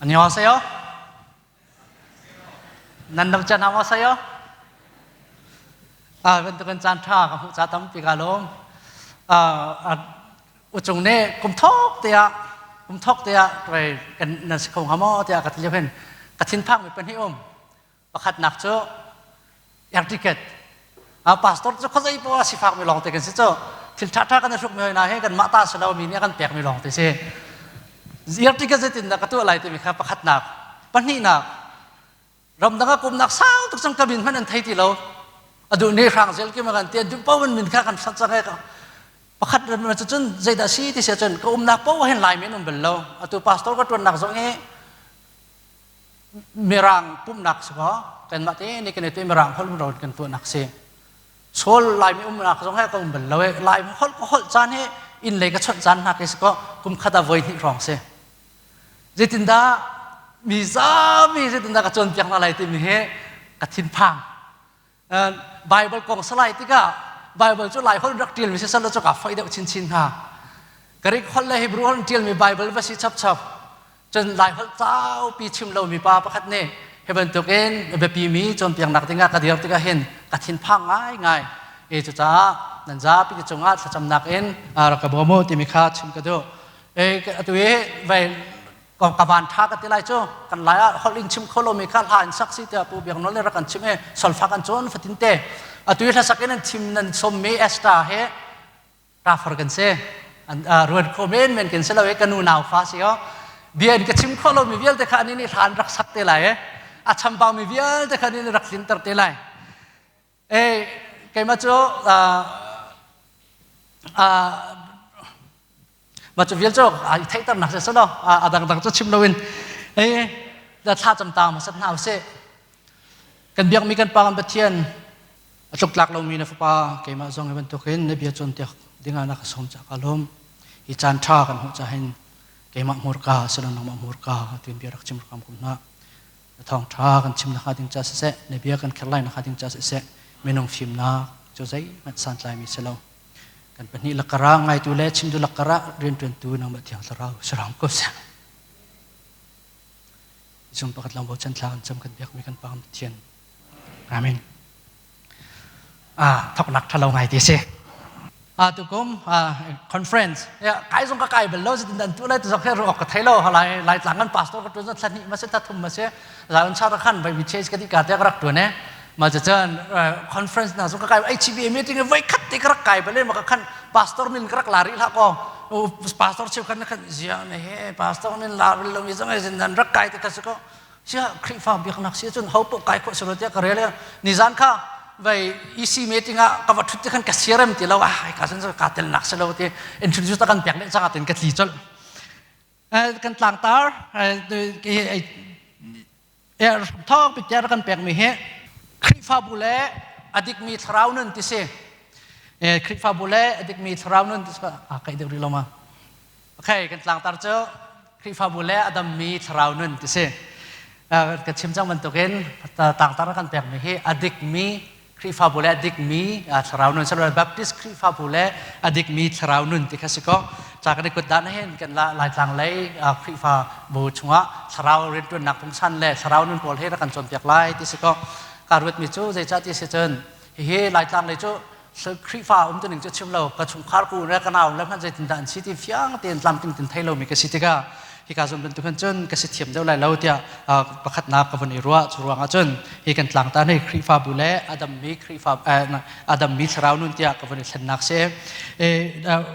안녕하세요. Nan dam chan 하세요? À, bantukan caan ṭha ka hmuh ca tampi ka lawm. Uchung ne kum thok te ah kum thok te ah rei kan nan si kho hnga maw tiah ka ti lio hin ka thinphang mi pahnih um. Pakhatnak cu air ticket. Pastor cu khuazei poah sifak mi lawng te kan si cu. Thil ṭhaṭha kan i hruk mi hoi hna hi kan mah ta si lo mi nih a kan pek mi lawng te si. Air ticket zeitin dah ka tuah lai timi kha pakhatnak. Pahnihnak, ramdang ah kumnak sau tuk cang ka min hmanh an thei ti lo. A duh ni hrang zel ki ma kan ti duh paoh in min kha kan sat cang e pakhat cun zeidah si ti si ahcun ka umnak paoh hin Laimi an um bal lo. Atu pastor ka ṭuannak zong hi Mirang pumhnak si kaw kanmah te nih kan i Mirang holh ro kan tuahnak si. Saul Laimi umnak zong he ka um bal lo i Laimi holh ka holh caan hi inn lei ka chawnh caan hna ke si kaw kum khat ah voi hnih hrawng si. Zeitindah mi zapi zeitindah ka cawnpiak hna lai timi hi ka thinphang. Bible kong salai tikah Bible cu Lai holh rak ṭialmi si sal cu ka foih deuh chinchin hna. Greek holh le Hebrew holh ṭialmi Bible va si chapchap. Cun Lai holh caupi chim lomi pa pakhat nih hi bantukin biapimi cawnpiaknak dingah ka dir tikah hin ka thinphang ngaingai. E cucaah nan zapi te cungah thlacamnak in rak ka bawm u timi kha chim ka duh. E atu i vai ka van tha ka ti lai cu kan lai ah holh in chim kho lomi kha hla in sak si tiah Pu Biak Nawl nih rak kan chim i solfa kan cawn fatin te atu i hlasak in an chim nan sawmmi Esther he rafar kan si an ruat kho men men kan si lo i ka nu nau fa si o bia in ka chim kho lomi vialte kha ani nih hla an rak sak te lai e a chambau mi vialte kha ani nih rak tlinter te lai e keimah cu Mah cu vial cu ai theihternak si selaw a dangdang cu chim loin ei thla cam ta hmasat hna usih. Kan biakmi kan Pa kan Pathian a tluktlak lomi na fapa keimah zong hi bantukin na bia cawnpiak dingah na ka sawm ca ka lawm. Hi caan ṭha kan hmuh ca hin keimah hmurka silo nangmah hmurka tiin bia rak chim hram kum hna. Na thawngṭha kan chim nakhnga ding ca siseh, na bia kan kher lai nakhnga ding ca siseh, minung fimnak cu zeihmanh santlaimi si lo. Kan pahnih lakara ngaitu le chimtu lakara rianṭuantu nangmah Thiang Thlarau sarang ko seh. Zum pakhat lang bochan thla kan cam kan biakmi kan Pa Pathian. Amen. Ah, thoknak ṭhalo ngai ti si. Ah, tukum conference ya kai zong ka kai bal lo sitin dan tu lai tu zok he ruak ka thei lo halai lai tlang kan pastor ka tuan thla hnih ma se thla thum ma se zaun cha khan bai mi change ka di ka te ka rak tuan e ma cha cun conference na zong ka kai HBA meeting voi khat te ka rak kai bale ma ka khan pastor min ka rak la ri hlah ko pastor cheu khan khan zia ne he pastor min la bil lo mi zong e zin dan rak kai te ka se ko sia Khrihfa biaknak si cun ho po kai kho selo tiah ka rel ni zan kha vai EC meeting ah ka va thut te khan ka siarem ti lo ah ka san ka tel nak selo ti introduce ta kan pek le changa tin ka tli chol kan tlangtar thawng picture kan pekmi hi Khrihfabu le a dikmi thlarau nun ti si. Khrihfabu le a dikmi thlarau nun ti si. Ah, kai deuh rih lo ma. Okay, kan tlangtar cu Khrihfabu le a dammi thlarau nun ti si. Ka chim cang bantukin tlangtar kan pekmi hi a dikmi Khrihfabu le a dikmi thlarau nun Salai Baptist Khrihfabu le a dikmi thlarau nun ti kha si ko. Ca kan i kut dan hin kan Laitlang lei Khrihfabu chungah thlarau rianṭuannak pungsan le thlarau nun pawl hi rak kan cawnpiak lai ti si ko. Ka ruatmi cu zeicah ti si cun hihi Laitlang lei cu Khrihfa um tuning cu chim lo ka chungkhar ku le ka nau le hmanh zeitindah an si ti fiang tein tlamtling tin thei lomi ka si tikah hika zawn bantuk hin cun ka si thiam deuh lai lo tiah pakhatnak ka vun i ruah cu ruangah cun hi kan tlangta nih Khrihfabu le a dammi Khrihfa a dammi thlarau nun tiah ka vun i thlennak si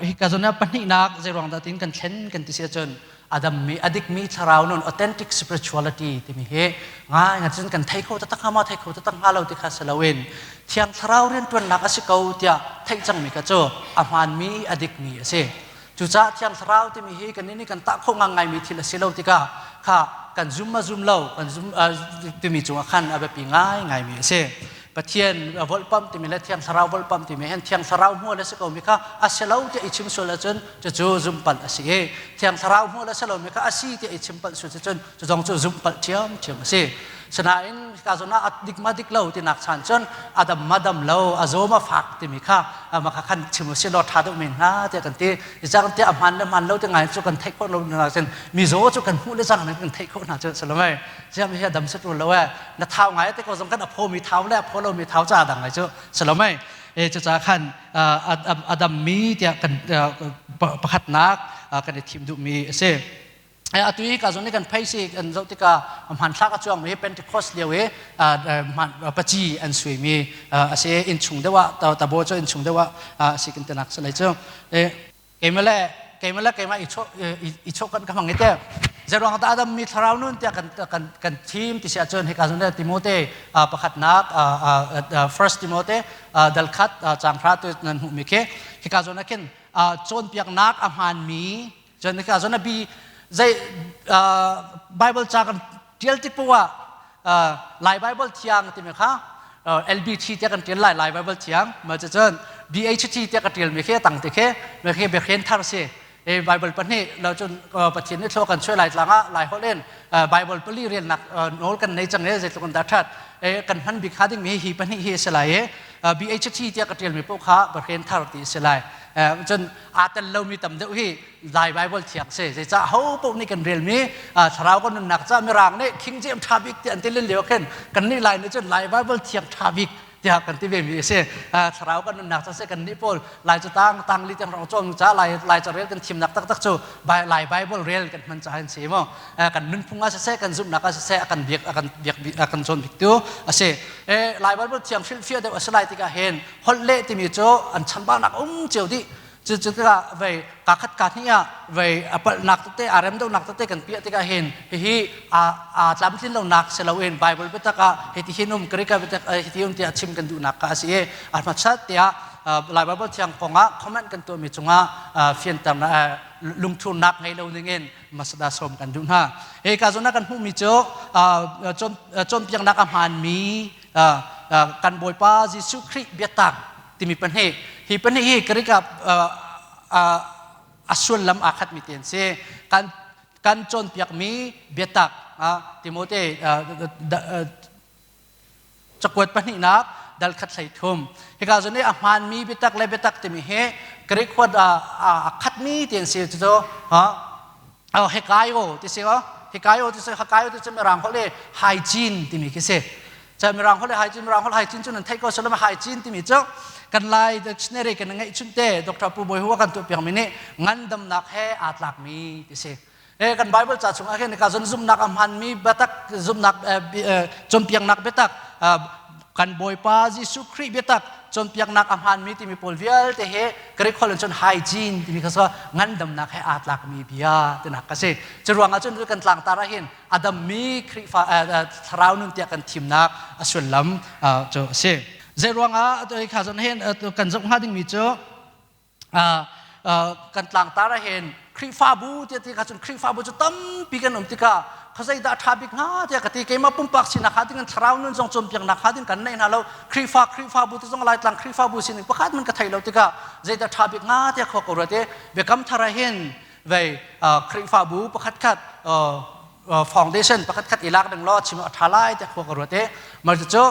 hika zawn ah pahnihnak zei ruang dah tin kan thlen kan ti si ahcun a dammi a dikmi thlarau nun authentic spirituality timi hi ngai ngai cun kan thei kho taktak hnga maw thei kho taktak hnga lo ti kha si loin thiang thlarau rianṭuannak a si ko tiah theih cangmi kha cu a hmaanmi a dikmi a si Cucaah Thiang Thlarau timi hi kannih nih kan tah khawh ngaingaimi thil a si lo tikah kha kan zum ma zum lo kan zum timi cungah khan a biapi ngaingaimi a si. Pathian volhpamh timi le Thiang Thlarau volhpamh timi hin Thiang Thlarau hmual a si komi kha a si lo tiah i chim sual ahcun cucu zumhpalh a si i Thiang Thlarau hmual a si lomi kha a si tiah i chim palh sual cun cu zong cu zumhpalh ṭhiamṭhiam a si. Sinain ka zawn ah dik ma dik lo tinak chan cun adam ma dam lo a zaw ma fak timi kha ma kha khan chim si law tha deuh men hnga tiah kan ti. Cang tiah a hman le hman lo ti ngai cu kan theih khawh lo na cun mi zaw cu kan hmuh le cang kan theih khawh hna cu salomai siam hi dam set lo e na thau ngai te ko zong kan a pho mi thau le a pho lo mi thau cha dang ngai cu salomai e cu ca khan a dam mi tiah kan pakhatnak kan i thim duh mi a si. Atu hi ka zon kan phei si kan zoh tikah hmanthlak a cuang mi Pentecost lio i paci an sui mi a si. Innchung deuh ah tabo cu innchung deuh ah si kan tinak si lai cu. Keimah le keimah le keimah i chawh kan ka hmang i te zeruang dah adam mi thlarau nun tiah kan kan kan thim ti si ahcun hika zon Timote pakhatnak, First Timote dal khat caang hra tu nan hmuh mi khi hika zawn ah khin cawnpiaknak a hmaan mi. Cun hika zawn a bi zei Bible ca kan tial tik poah ah Lai Bible thiang timi kha LBT tiah kan tial lai. Lai Bible thiang ma cun BHT tiah ka tial mi khi tang te khi me khi biakhen thar si e Bible pahnih lo. Cun Pathian nih thlua kan chuai lai tlang ah Lai holh in Bible pali relnak nawl kan nei cang e. Zeitluk in dah that e kan hman bik hnga ding mi hi pahnih hi si lai e. BHT tiah ka tial mi poh kha biakhen thar ti si lai. Cun aa tel lomi tam deuh hi Lai Bible thiang si. Zeicah ho paoh nih kan relmi thlarau kan nunnak ca Mirang nih King James ṭha bik tiah an ti len lio khin kan nih Lai nih cun Lai Bible thiang ṭha bik tiah kan ti ve mi a si. Thlarau kan nunnak ca si. Kan nih pawl Lai cu tang tang li tiang rong cawn ca Lai Lai ca rel kan thimnak taktak cu Lai Bible rel kan hman ca an si mu. Kan nunphung ah siseh, kan zumhnak ah siseh, a kan biak a kan biak a kan cawn bik tu a si. Lai Bible thiang hrilhfiah deuh a si lai tikah hin holh leh timi cu an chambaunak um cio dih. Cu tikah vei ka khat ka hnih ah vei a palhnak tete a rem donak tete kan piah tikah hin hihi a a tlamtlin lonak si loin Bible biatak ah hiti hin um, Greek biatak hiti um tiah chim kan duhnak kha a si i a hmasat tiah Lai Bible thiang kongah comment kan tuahmi cungah fianter lungthurnak ngei lo ningin masada sawm kan duh hna. Hi ka zawn ah kan hmuhmi cu cawnpiaknak a hmaanmi kan Bawipa Jesuh Khrih biatak timi pahnih, hi pahnih hi Greek ah a sullam aa khatmi te an si. Kan kan cawnpiakmi biatak, Timote cakuat pahnihnak dal khat 33, hika zawn i a hmaanmi biatak le biatak timi hi Greek word a khatmi ti an si. Cu hekaio ti si, hekaio ti si, hekaio ti si. Mirang holh i hygiene timi khi si. Ca mirang holh hygiene, mirang holh hygiene cu nan theih ko salam. Hygiene timi cu kan Lai dictionary kan ngeih chun te Dr. Pu Bawi Hua kan tuah piak mi nih ngandamnak he aa tlak mi ti si. E kan Bible ca chungah hin ka zon zumnak a hmanmi biatak, zumnak, cawnpiaknak biatak, kan Bawipa Jesuh Khrih biatak, cawnpiaknak a hmaanmi timi pawl vialte he Greek holh in cun hygiene timi kha so ngandamnak he aa tlakmi bia tinak ka si. Cu ruangah cun kan tlangtar ah hin a dammi Khrihfa thlarau nun tiah kan thimnak a sullam cu a si. Zei ruangah kha zon hin kan zoh hnga dingmi cu kan tlangtar ah hin Khrihfabu tiah ti kha cun Khrihfabu cu tampi kan um tikah khazei dah ṭha bik hnga tiah ka ti. Keimah pumpak sinak ha ding, thlarau nun zong cawnpiaknak ha ding kan neih hna lo. Khrihfa Khrihfabu ti zong Laitlang Khrihfabu sining pakhat man ka thei lo tikah zei dah ṭha bik hnga tiah khua ko ruat i Biakam Thar ah hin vei Khrihfabu pakhat khat foundation pakhat khat i lak ding law chim a ṭha lai tiah khua ka ruat i mar cu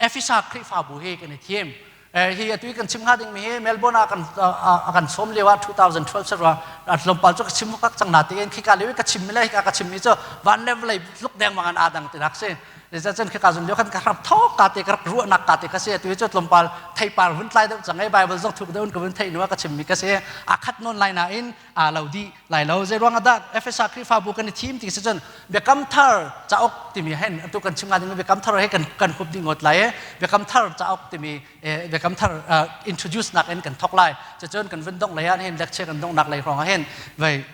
Efesa Khrihfabu hi kan i thim. Hi atu kan chim hnga ding mi hi Melbourne ah kan a kan sawm lio ah 2012 sarwa tlawmpal cu ka chim kak cang na tein khika lio ka chim mi le hika ka chim mi cu van le vawlei tluk deng mang an adang ti rak si. Cun khika zun lio khan ka rak thok ka te ka rak ruahnak ka te ka si. Atu cu tlawmpal theipar vun tlai deuh cang ai Bible zong thuk deuh in ka vun theih nu ka chim mi ka si. A khat nawn lai nain aa lo dih lai lo. Zei ruang ah dah Efesa Khrihfabu kan i thim ti si cun Biakam Thar cauk timi hen atu kan chim ngai ding Biakam Thar he kan kan hup dih ngawt lai e. Biakam Thar cauk timi Biakam Thar introduce nak in kan thok lai. Cucun kan vun dongh lei ah hin lecture kan dongh nak lei hrawng ah hin vei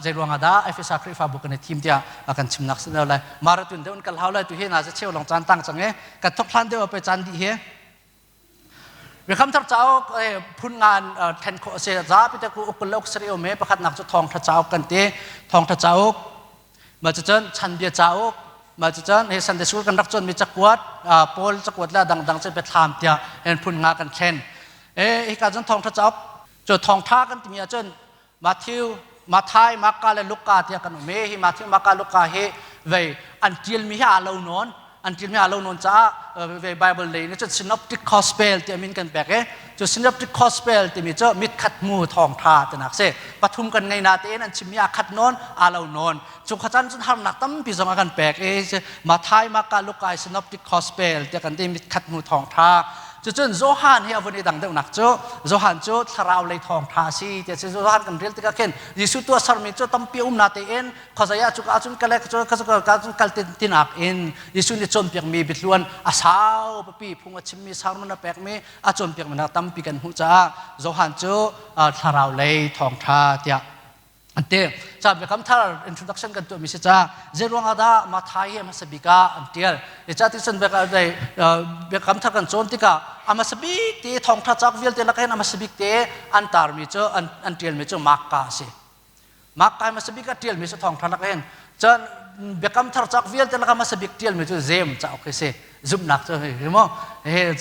zei ruang ah dah Efesa Khrihfabu kan i thim tiah kan chimnak si lai. Marathon deuh in kal hau lai tu hi na za cheu long caan tang cang e. Kan thok hlan deuh pe caan dih hi Biakam Thar cauk phun ngan ṭhen khawh a si. Zapi te ku ukul le uk sarih um i pakhatnak cu thawngṭha cauk kan ti. Thawngṭha cauk, mah cucun chanbia cauk, mah cucun hi Sunday school kan rak cawnmi cakuat, Paul cakuat le dangdang cu biathlam tiah hen phun nga kan thlen. Hika cun thawngṭha cauk cu thawngṭha kan timi ahcun Matthew, Matthai, Marka le Luka tiah kan um i hi Matthew, Marka, Luka hi Vei an ṭialmi hi aa lo nawn. An ṭialmi aa lo nawn caah vei Bible lei nih cun Synoptic Gospel ti min kan pek i cu Synoptic Gospel timi cu mitkhat hmu thawngṭha tinak si. Pathum kan ngei natein an chimmi aa khat nawn, aa lo nawn. Cu kha caan cun harnak tampi zong a kan pek i Matthai, Marka, Luka Synoptic Gospel tiah kan ti mitkhat hmu thawngṭha. Cucun Johan hi a vun i dang deuhnak cu Johan cu thlarau lei thawngṭha a si ti a si. Johan kan rel tikah khin Jesuh tuahsermi cu tampi um natein khuazei ah cuka ahcun kal cu ka cun kal tinak in Jesuh nih cawnpiakmi biatluan a sau pipi phung a chimmi sermon a pekmi a cawnpiakmi hna tampi kan hmuh caah Johan cu thlarau lei thawngṭha tiah an ti. Ca biakam thar introduction kan tuahmi si ca zeiruang ah dah Matthai hi hmasa bik ah an tial. Ca ti cun biakam thar kan cawn tikah a hmasa bik te thawngṭha cauk vialte lakah hin a hmasa bik te an tarmi cu an tialmi cu Marka a si. Marka hmasa bik a ṭialmi cu thawngṭha lakah hin cun biakam thar cauk vialte lakah hmasa bik ṭialmi cu Jeim cauk hi si. Zumhnak cu hi mu he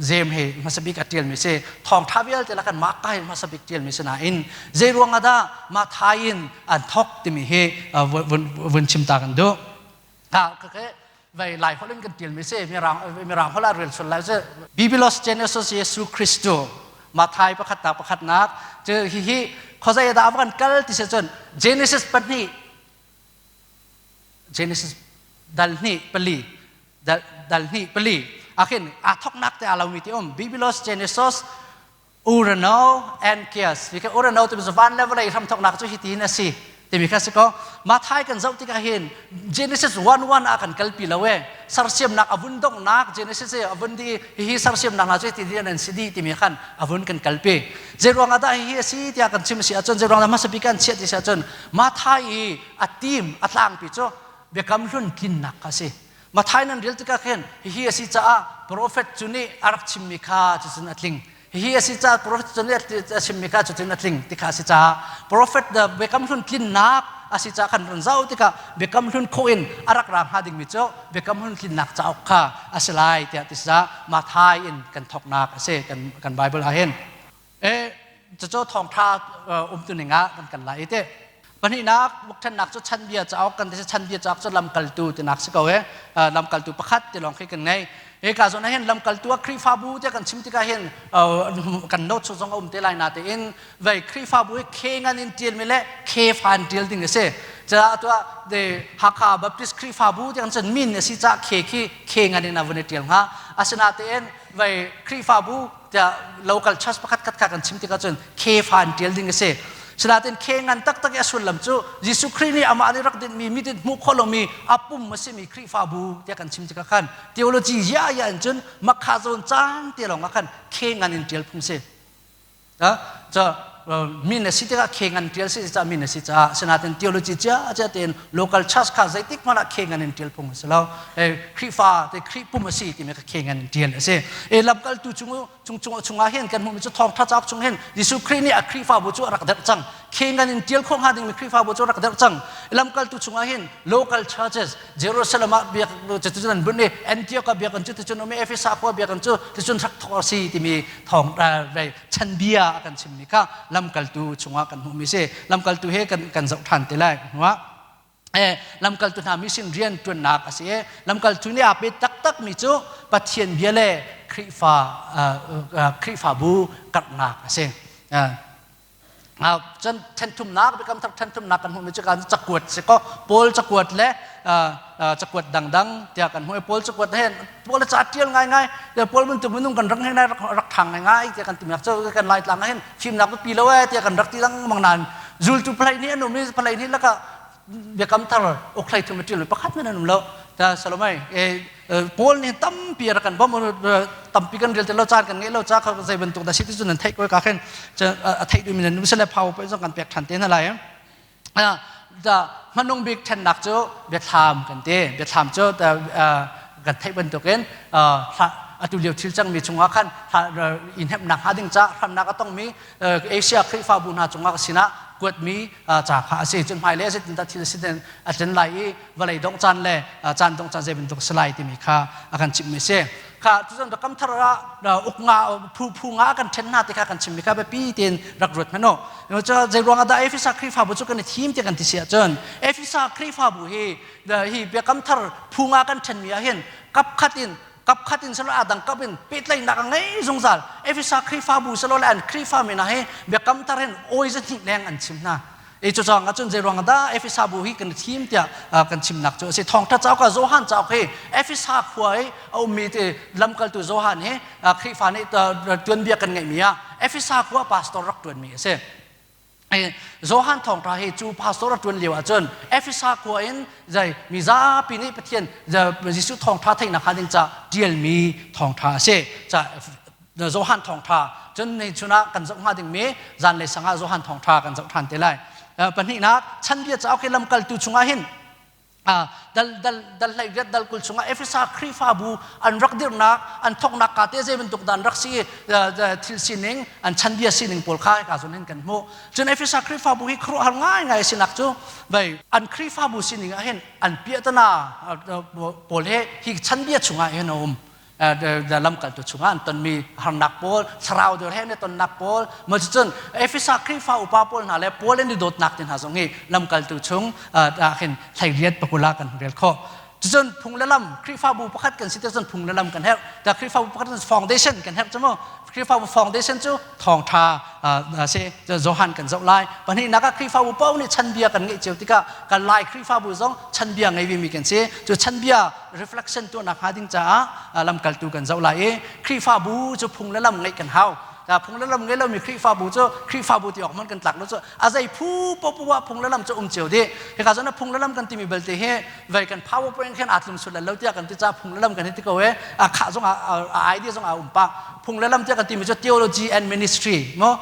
Jeim hi hmasa bik a ṭialmi si. Thawngṭha vialte lakah Marka hi hmasa bik ṭialmi si nain zei ruangah dah Matthai in an thawk timi hi vun chim ta kan duh. Vei lai holh in kan ṭialmi si mirang mirang holh ah rel sual lai cu Biblos Genesis Jesu Christu Matthai pakhatnak pakhatnak cu hihi khuazei dah kan kal ti si cun Genesis pahnih Genesis dal hnih pali dal, dal hnih pali akhin aa thoknak te aa lomi ti um Biblos Genesis Urano and Chaos. Hi Urano timi cu van le vawlei hramthawknak cu hitin a si timi kha si ko. Matthai kan zoh tikah hin Genesis 1:1 ah kan kalpi lo e. Sersiamnak a vun donghnak Genesis i a vun di hihi sersiamnak hna cu hitin an si dih timi khan a vun kan kalpi. Zeiruang ah dah hihi a si tiah kan chim si ahcun zeiruang dah hmasa bik an chiah ti si ahcun Matthai i a team a tlangpi cu biakam hlun tlinnak kha a si. Matthai nan rel tikah khin hihi a si caah profet cu nih a rak chimmi kha cucun a tling. Hihi a si caah profet cu nih a chimmi kha cucun a tling ti kha a si caah profet biakam hlun tlinnak a si caah khan run zoh tikah biakam hlun khawh in a rak ra hnga dingmi cu biakam hlun tlinnak cauk kha a si lai tiah ti caah Matthai in kan thawknak a si kan kan Bible ah hin. E cucu thawngṭha umtuning ah kan kan lai i te. Pahnihnak bukṭhennak cu chanbia cauk kan ti chanbia cauk cu lamkaltu tinak si ko e lamkaltu pakhat ti lawng khi kan ngei. Hika zawn ah hin lamkaltu ah Khrihfabu tiah kan chim tikah hin kan note zong a um te lai natein vei Khrihfabu hi khe ngan in ṭialmi le khe fa in ṭial ding a si. Caah tuah de Hakha Baptist Khrihfabu tiah kan cun min a si caah khe khi khe ngan in a vun i ṭial hnga. Asinatein vei Khrihfabu tiah local church pakhat khat kha kan chim tikah cun khefa in ṭial ding a si. Sinain khe ngan taktak i a sullam cu Jesuh Khrih nih amah nih rak dinhmi mi din hmuh khawh lomi a pum a simi Khrihfabu tiah kan chim tikah khan theology ya ya in cun makha zawn caan te lawng ah khan khe ngan in ṭial phung si. Min a si tikah khe ngan ṭial si caah min a si caah sinain theology cia cia tein local church kha zeitik hmanh ah khe ngan in ṭial phung a si lo. Khrihfa te Khrih pum a si timi kha khe ngan in ṭial a si. Lamkaltu cung chung chung chungah hin kan hmuhmi cu thawngṭha cauk chung hin Jesuh Khrih nih a Khrihfabu cu a rak derh cang. Khe ngan in ṭial khawh hnga dingmi Khrihfabu cu a rak derh cang. Lamkaltu chungah hin local churches Jerusalem ah biak cuticun an bunh i Antioch ah biakinn cu ticun um i Efesa khua biakinn cu ticun rak thawk a si timi thawng chanbia a kan chimmi kha lamkaltu chungah kan hmuhmi si. Lamkaltu he kan kan zoh ṭhan te lai hnuah. Lamkaltu hna mission rian ṭuannak a si i lamkaltu nih aa pe taktakmi cu Pathian bia le Khrihfa Khrihfabu karhnak a si. Cun ṭhenthumnak biakam thar ṭhenthumnak kan hmuhmi cu kan cakuat si ko Paul cakuat le cakuat dangdang tiah kan hmuh i Paul cakuat he Paul ca ṭial ngaingai Paul bantuk minung kan rak ngai rak ṭhang ngaingai tiah kan timiak cu kan Laitlang ah hin fimnak biapi lo ee tiah kan rak ti lengmang nain zultu palei nih an um i palei nih lakah biakam thar ukhlei thum a ṭial pakhat men an um lo ta Salomai Paul nih tampi a rak kan bawmh tampi kan rel ti lo caan kan ngeih lo ca kha zei bantuk dah si ti cu nan theih ko ka khin a theih duhmi nan um le phau pe zong kan pek ṭhan te hna lai da hmanung bik ṭhennak cu biathlam kan ti biathlam cu kan theih bantukin atu lio thil cangmi chungah khan i hnemhnak hnga ding ca hramnak a tongmi Asia Khrihfabu hna cungah sinah kuatmi ca kha a si cun hmailei zeitindah thil a si a tlin lai i vawlei dongh caan le caan dongh caan zei bantuk a si lai timi kha a kan chimhmi a si. Kha cun biakam thar ah uk nga phu phu nga kan ṭhen hna ti kha kan chimmi kha biapi tein rak ruat hmanh u. Zei ruangah dah Efesa Khrihfabu cu kan i thim tiah kan ti si ahcun Efesa Khrihfabu hi hi biakam thar phu nga kan ṭhenmi ah hin kap khat in kap khat in silo adang kap in pehtlaihnak a ngei zungzal. Efesa Khrihfabu silo le an Khrihfa mi hna hi biakam thar hin oi zahnih leng an chim hna. E cu cang ahcun zei ruang dah Efesa bu hi kan thim tiah kan chimnak cu a si. Thawngṭha cauk ah Johan cauk hi Efesa khua i a ummi te lamkaltu Johan hi Khrihfa nih tuanbia kan ngeihmi ah Efesa khua pastor rak ṭuanmi a si. Johan thawngṭha hi cu pastor a ṭuan lio ahcun Efesa khua in zei mi zapi nih Pathian Jesuh thawngṭha theihnak hnga ding ca ṭialmi thawngṭha a si. Ca Johan thawngṭha cun ni chun ah kan zoh hnga dingmi zanlei sang ah Johan thawngṭha kan zoh ṭhan te lai. Pahnihnak chanbia cauk hi lamkaltu chungah hin dal dal dal hlei riat dal kul chungah Efesa Khrihfabu an rak dirhnak an thoknak ka te zei bantuk dan rak si thil sining an chanbia sining pawl kha ka zon in kan hmuh. Cun Efesa Khrihfabu hi khuaruahhar ngaingai sinak cu vei an Khrihfabu sining ah hin an piahtana pawl he hi chanbia chungah hin a um. Lamkaltu chungah an tonmi harnak pawl thlarau dawr he an i tonnak pawl maw cun Efesa Khrihfa upa pawl hna le Paul an i dawtnak te hna zong hi lamkaltu chung ah khin hleiriat pakula kan rel khawh. Cun phung le lam Khrihfabu pakhat kan si te cun phung le lam kan herh. Ta Khrihfabu pakhat kan foundation kan herh cu mu. Khrihfabu foundation cu thawngṭha si Johan kan zoh lai. Pahnihnak ah Khrihfabu paoh nih chanbia kan ngeih cio tikah kan Lai Khrihfabu zong chanbia ngei vimi kan si. Cu chanbia reflection tuahnak hnga ding caah lamkaltu kan zoh lai i Khrihfabu cu phung le lam ngeih kan hau. Phung le lam ngei lomi Khrihfabu cu Khrihfabu ti awk hmanh kan tlak lo cu a zei phu popoh ah phung le lam cu um cio dih. Hika zawn ah phung le lam kan timi belte hi vei kan PowerPoint khin aa tlum sul lo tiah kan ti ca phung le lam kan hi ti ko e a khah zong a idea zong a um pah. Phung le lam tiah kan timi cu theology and ministry mo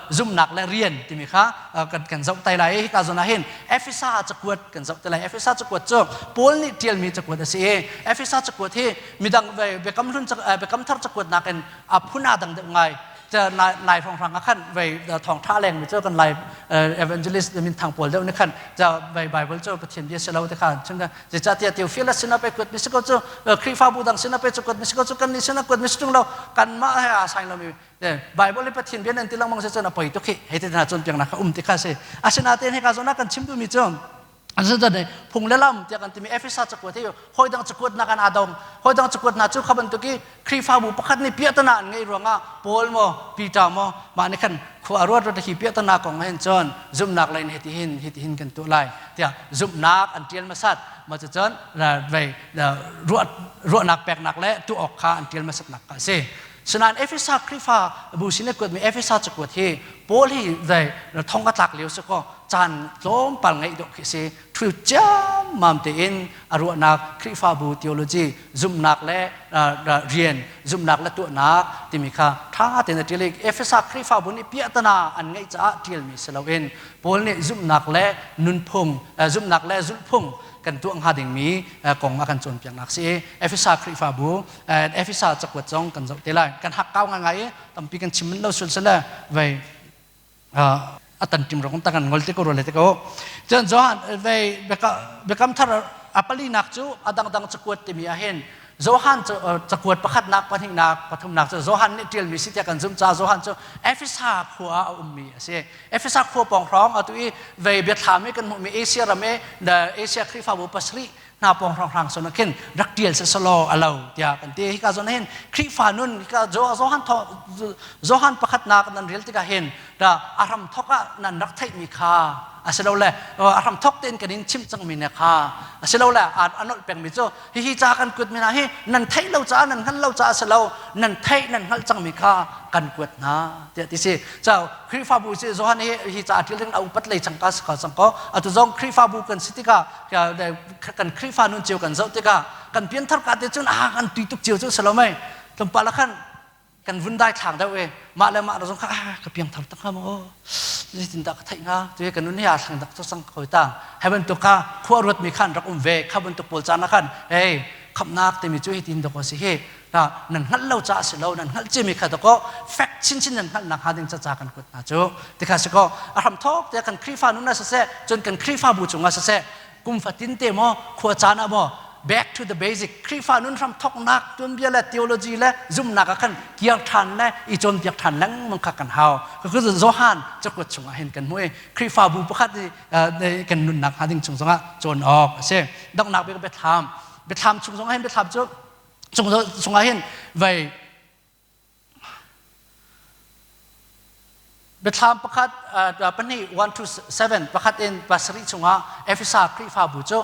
zumnak le rian timi kha kan kan zoh tai lai. Hika zawn ah hin Efesa cakuat kan zoh te lai. Efesa cakuat cu Paul nih ṭialmi cakuat a si i Efesa cakuat hi midang biakam hlun biakam thar cakuat nakin a phun aa dang deuh ngai. Lai hrawnghrang ah khan vei thawngṭha lengmi cu kan Lai evangelist min thang pawl deuh nih khan vei Bible cu Pathian bia si lo ti kha chim zeicahtiah Theophilus sinah pei kuat mi si ko cu Khrihfabu dang sinah pei cu kuat mi si ko cu kannih sinah kuat mi si ṭung lo kanmah he aa saing lomi Bible le Pathian bia nan ti lengmang si cun a poi tuk hi hei ti hna cawnpiaknak kha um ti kha si. Asinain hika zawn ah kan chim duhmi cu Asinain phung le lam tiah kan timi Efesa cakuat hi hawi dang cakuat nak an aa dong. Hawi dang cakuat hna cu kha bantuk i Khrihfabu pakhat nih piahtana an ngeih ruangah Paul maw Peter maw mah nih khan khua ruat ruat hi piahtana kong hin cun zumhnak lei in hiti hin hiti hin kan tuah lai tiah zumhnak an ṭial hmasat. Mah cucun ruahnak peknak le tuah awk kha an ṭial hmasatnak kha a si. Sinain Efesa Khrihfa bu sin i kuatmi Efesa cakuat hi Paul hi zei thong a tlak lio si kaw caan tlawmpal ngeih dawh khi si. Thu ciammam tein a ruahnak Khrihfabu theology zumhnak le rian zumhnak le tuahnak timi kha ṭha tein a ṭial i Efesa Khrihfabu nih piahtana an ngeih caah ṭialmi si loin Paul nih zumhnak le nunphung zumhnak le zulhphung kan tuah hnga dingmi kong a kan cawnpiaknak si i Efesa Khrihfabu Efesa cakuat zong kan zoh te lai. Kan hakkau ngaingai i tampi kan chim lo sul sile vei a tan tim rong ta kan ngol te ko ro le te ko. Cun Johan vei biakam thar a palinak cu a dangdang cakuat timi ah hin Johan cakuat pakhatnak pahnihnak pathumnak cu Johan nih ṭialmi si tiah kan zumh caah Johan cu Efesa khua ah a ummi a si. Efesa khua pawng hrawng atu i vei biathlam i kan hmuhmi Asia ram i Asia Khrihfabu pasarih hna pawng hrawnghrang son ah khin rak ṭial se selaw a lo tiah kan ti. Hika zawn hin Khrihfa nun hika Johan Johan pakhatnak nan rel tikah hin da a hram thok ah nan rak theihmi kha asilole a hram thok tein kan in chimh cangmi ne kha asilole a nolh pengmi cu hihi ca kan kuat mi hna hi nan theih lo caah nan hngalh lo caah si lo nan theih nan hngalh cangmi kha kan kuat hna tiah ti si. Ca Khrihfabu si Johan hi hi ca ṭial ding a upat lei cangka si ko cang ko atu zong Khrihfabu kan si tikah kan Khrihfa nun cio kan zoh tikah kan pianthar ka te cun ah kan tui tuk cio cu si lo mei tlawmpal ah khan kan vun dai thlang deuh e mah le mah zong kha ah ka piangthar tak hnga maw zeitin dah ka theih hnga tu kan nun hi aa thlang dak cu sang khoi ta hai bantuk kha khua ruat mi khan rak um ve kha bantuk pawl caan ah khan hey khamnak timi cu hi tin dok si hi ta nan hngalh lo ca si lo nan hngalh cimi kha dako fek chinchin nan hngalhnak hnga ding ca ca kan kut hna cu tikha si ko a hram thok te kan Khrihfa nun ah siseh cun kan Khrihfabu cungah siseh kum fatin te maw khua caan ah maw. Back to the basic. Khrihfa nun hram thoknak tuanbia le theology le zumhnak ah khan kir ṭhan le i cawnpiak ṭhan lengmang kha kan hau. Cucu Johan cakuat chungah hin kan hmuh i Khrihfabu pakhat i kan nunnak hnga ding chung zongah cawn awk a si. Donghnak bik biathlam. Biathlam chung zongah hin biathlam cu chungah hin vei Biathlam pakhat pahnih 1 to 7 pakhat in pasarih chungah Efesa Khrihfabu cu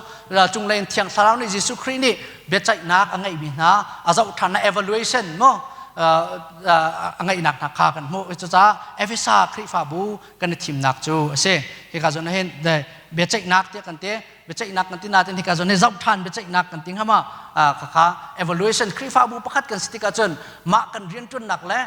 cunglei in Thiang Thlarau nih Jesuh Khrih nih biaceihnak a ngeihmi hna a zoh ṭhan evaluation mu a ngeihnak hna kha kan hmuh. Cucaah Efesa Khrihfabu kan i thimnak cu a si. Hika zawn hin biaceihnak tiah kan ti. Biaceihnak kan ti nain hika zawn hi zoh ṭhan biaceihnak kan ti hnga ma khakha evaluation Khrihfabu pakhat kan si tikah cun mah kan rianṭuannak le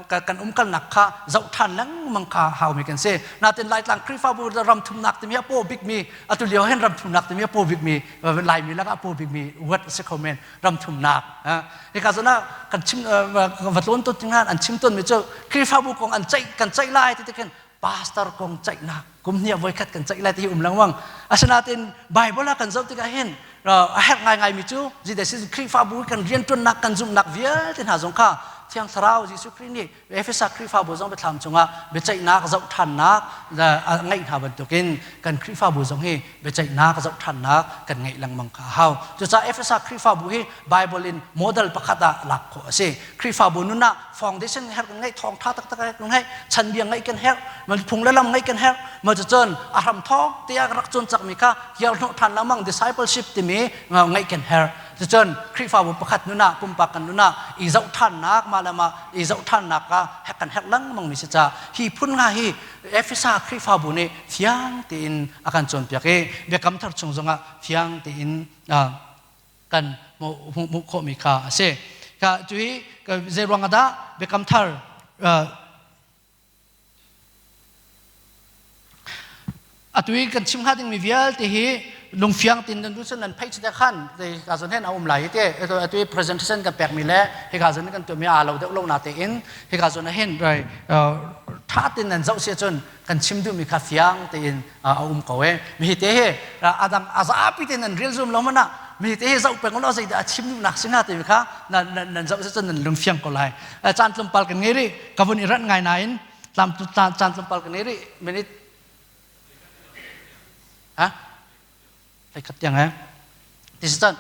kan umkalnak kha zoh ṭhan lengmang kha haumi kan si. Natin Laitlang Khrihfabu ram thumnak timi a paw bikmi atu lio hin ram thumnak timi a paw bikmi Laimi lakah a paw bikmi word a si kho men ram thumnak. Hika zawn ah kan chim va tlawn tawn tingan an chim tawnmi cu Khrihfabu kong an ceih kan ceih lai ti khin pastor kong ceihnak kum hnih voikhat kan ceih lai ti hi um lengmang asinain bible ah kan zoh tikah hin a herh ngaingai mi cu zeidah Khrihfabu kan rianṭuannak kan zumhnak vialte hna zong kha Thiang Thlarau Jesuh Khrih nih Efesa Khrihfabu zong biathlam cungah biaceihnak zoh ṭhannak ngeih hna bantukin kan Khrihfabu zong hi biaceihnak zoh ṭhannak kan ngeih lengmang kha a hau. Cucaah Efesa Khrihfabu hi Bible in model pakhat ah lak khawh a si. Khrihfabu nun ah foundation herh kan ngeih, thawngṭha taktak kan ngeih, chanbia ngeih kan herh, phung le lam ngeih kan herh. Ma cucun a hram thawk tiah rak cawn cakmi kha kiar hnawh ṭhan lengmang discipleship timi ngeih kan herh. Cucun Khrihfabu pakhat nun ah pumpak kan nun ah i zoh ṭhannak mah le mah i zoh ṭhannak kha kan herh lengmang mi si caah hi phun nga hi Efesa Khrihfabu nih fiang tein a kan cawnpiak i Biakam Thar chung zongah fiang tein kan hmuh khawhmi kha a si. Ka cu hi zei ruang ah dah Biakam Thar atu i kan chim hnga dingmi vialte hi lungfiang tin nan duh nan phei te khan ka zon hen a um lai te atu i presentation kan pekmi le hika zon kan tuahmi aa lo deuh lo na tein hika zon ah hin tha tin nan zoh si cun kan chim duhmi kha fiang tein a um ko e mi hi te he adang a zapi te nan rel zum lo mana mi te he zoh peng lo zeidah a chim duhnak singa te kha nan zoh si cun nan lung fiang ko lai caan tlawmpal kan ngei rih ka vun i ranh ngai nain caan tlawmpal kan ngei rih minute ha khat tiang he ti si cun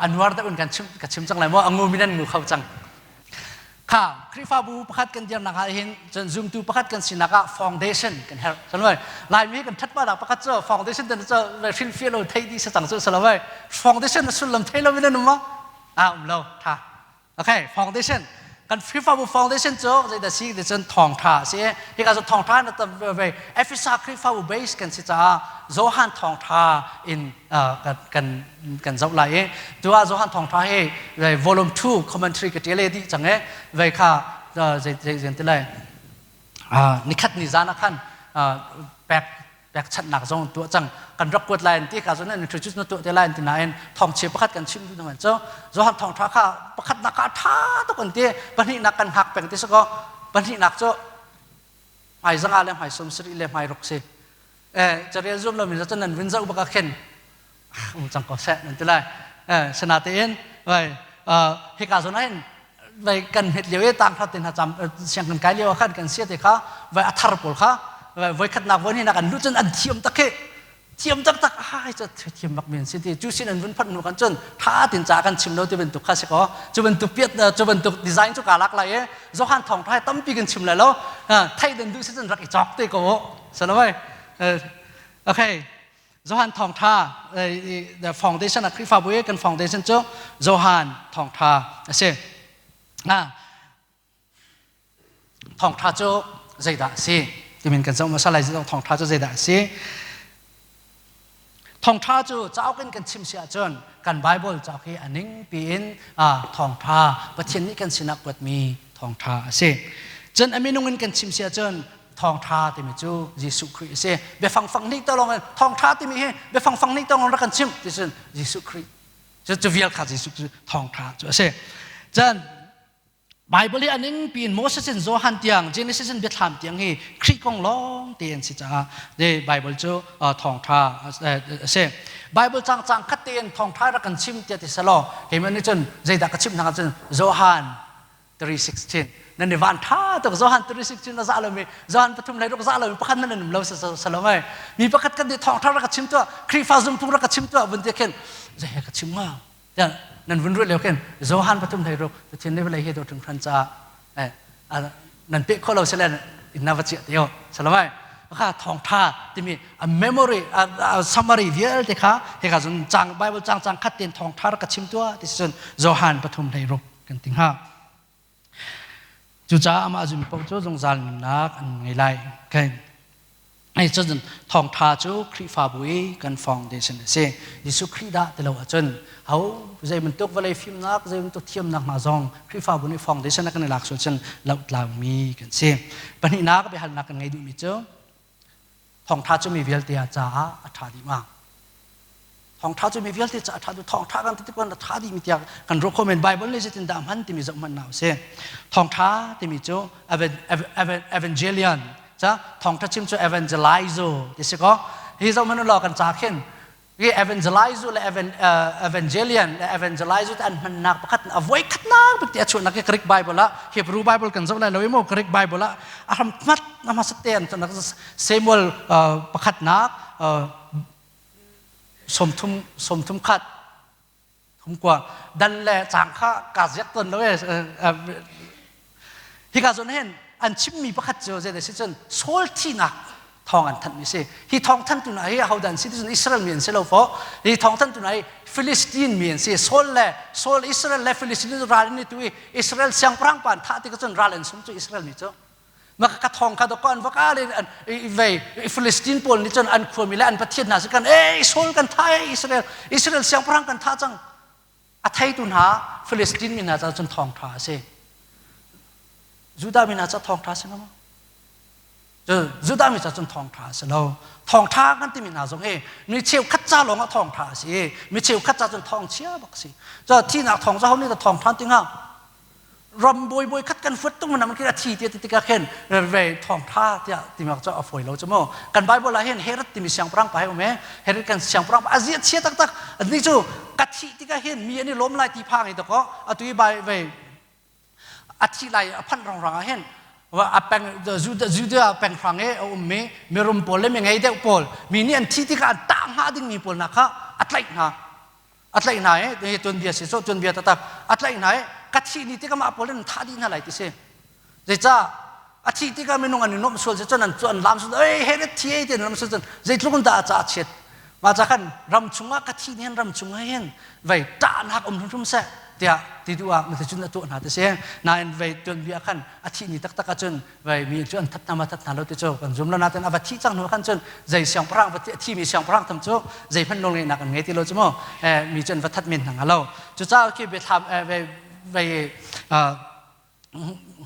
anuar deuh in kan chim ka chim cang lai maw angu min an ngu kho cang kha Khrihfabu pakhat kan dirnak ah hin cun zumtu pakhat kan sinak ah foundation kan herh sanwai laimi kan that pa pakhat cu foundation tan cu hrin fi lo thei di sa cang cu salawai foundation na sullam thei lo min an um ma a um lo tha Okay, foundation. Kan Khrihfabu foundation cu zeidah si ti cun thawngṭha a si. Hika cu thawngṭha na tam ve Efesa Khrihfabu base kan si caah Johan thawngṭha in kan kan kan zoh lai i tu ah Johan thawngṭha hi volume 2 commentary ka ṭial dih cang i vei kha zei zei zei ti lai nikhat ni zan ah khan pek pekchanhnak zong tuah cang kan rak kuat lai ti ka cun introduce na tuah te lai ti nain thawngchia pakhat kan chim duh man cu Johan thawngtha kha pakhatnak kha tha tuk an ti pahnihnak kan hngak peng ti sako pahnihnak cu hmai zanga le hmai som sari le hmai ruk si eh carel zum lo min cun nan vun zau baka khen um cang ko seh nan ti lai eh sanatein vai hika zon hin vai kan het lio e tang khat tin ha cham siang kan kai lio khan kan sia te kha vai athar pawl kha vai voi khat nak voi ni nak an lu cun an thiam tak he thiam tak tak ai cha thiam bak men si ti chu sin an vun phat nu kan cun tha tin cha kan chim lo ti bantuk kha si ko chu bantuk piat chu bantuk design chu ka lak lai e johan thong thai tampi kan chim lai lo thai den du si cun rak i chok te ko salawai okay Johan thawngṭha the foundation a Khrihfabu i kan foundation cu Johan thawngṭha a si. Thawngṭha cu zeidah a si? Timin kan zoh hmasa lai thawngṭha cu zeidah a si? Thawngṭha cu cauk in kan chim si ahcun kan Bible cauk hi a ning piin thawngṭha Pathian nih kan sinah kuatmi thawngṭha a si. Cun a minung in kan chim si ahcun thawngṭha timi cu Jesuh Khrih a si. Biafang fang nih to lawng in thawngṭha timi hi biafang fang nih to lawng rak kan chimh ti cun Jesuh Khrih cu cu vial kha Jesuh cu thawngṭha cu a si. Cun Bible hi a ning piin Moses in Johan tiang Genesis in Biathlam tiang hi Khrih kong lawng te an si caah de Bible cu thawngtha a si. Bible cang cang khat tein thawngtha rak kan chim tiah ti selaw keimah nih cun zeidah ka chim hna cun Johan 3:16 nan i van tha tuk Johan 3:16 na za lomi Johan pathum hlei ruk za lomi pakhat nan um lo salomai mi pakhat kan nih thawngtha rak ka chim tuah Khrihfa zumphung rak ka chim tuah vun ti khin zei he ka chim hnga tiah nan vun ruah lio khin Johan pathum hlei ruk Pathian nih vawlei hi dawt hringhran caah nan peh khawh lo sile in na va chiah te salomai kha thawngtha timi a memory a summary vialte kha hika cun cang Bible cang cang khat ten thawngtha rak ka chim tuah ti cun Johan pathum hlei ruk kan ti hnga cucaah amah zum paoh cu zungzal nunnak an ngei lai okay. Ai cun thawngtha cu Khrihfabu i kan foundation a si. Jesuh Khrih dah ti lo ahcun ho zei bantuk vawlei fimnak, zei bantuk thiamnak hna zong Khrihfabu nih foundation a kan i lak sual cun lohtlaumi kan si. Pahnihnak biahalnak kan ngei duhmi cu thawngtha cu mi vialte caah a ṭha dih ma? Thawngṭha cu mi vialte caah a ṭha dih. Thawngṭha kan ti tikah a ṭha dihmi tiah kan ruah khawh men. Bible nih zeitindah a hman timi zoh hmanh hna usih. Thawngṭha timi cu evangelion ca thawngṭha chim cu evangelizo ti si kaw hi zoh hmanh law kan ca khin hi evangelizo le evangelion le evangelizo te an hmannak pakhat a voi khatnak bik ti a chuahnak hi Greek Bible ah Hebrew Bible kan zoh lai lo i maw Greek Bible ah a hram hmat a hmasa te an Samuel pakhatnak 30 30 khat thum kua dan le cang kha ka ziak ton lo e hika zawn hin an chimmi pakhat cu zei si cun Saul thinak thawng an thanh mi si hi thawng thantu na hi hodan si cun Israel mi an si lo fo hi thawng thantu na hi Philistine mi an si Saul le Saul Israel le Philistine ral ni tu i Israel siangpahrang pan tha ti ka cun ral an sum cu Israel mi cu maka ka thong kha dok an vaka le an vei Philistine pawl nih cun an khuami le an pathian hna si kan ei Saul kan tha ei Israel Israel siangpahrang kan tha cang a theitu hna Philistine mi hna ca cun thawng tha a si Judah mi hna ca thawng tha si lo Judah mi ca cun thawng tha a si lo thawng tha kan timi hna zong hi mi cheu khat ca lawng ah thawng tha a si mi cheu khat ca cun thawng chia bak si cho thinak thawng ca ho nih thawng than tinga ram bawi bawi khat kan fuat tung nam khi a thi ti ti tikah khin ve thawng tha tiah timak cu a fawi lo chu mu kan bible ah hin Herod timi siangpahrang pa he um e Herod kan siangpahrang pa a zia chia taktak ni cu ka thih tikah hin mi an i lawm lai ti phang i to ko atu i bai ve a thi lai a phanh rong rang ah hin a peng Judea peng hrang i a um mi mirum pawl le mi ngei deuh pawl mi nih an thi tikah an tah hnga ding mi pawl na kha a tlaih hna a tlaih hna i tuanbia si so tuanbia taktak a tlaih hna i ka thih ni tikah mah pawl in thah dih hna lai ti si zeicah a thih tikah minung an i nuamh sual si cun an an lam sual ei he thi ei ti an lam sual cun zeitluk in dah a ca chiat mah ca khan ram chungah ka thih ni hin ram chungah hin vei ṭahnak um hrimhrim seh tiah ti duh ah mati cun a tuah hna ti si nain vei tuanbia khan a thih ni taktak ahcun vai mi cu an that hna ma that hna lo ti cu kan zum lo nain a va thi cang hnu khan cun zei siangpahrang va thi mi siangpahrang tham cu zei hmanh nawl ngeihnak an ngei ti lo cu mu mi cu an va that men hna lo cucaah khi biathlam ve ve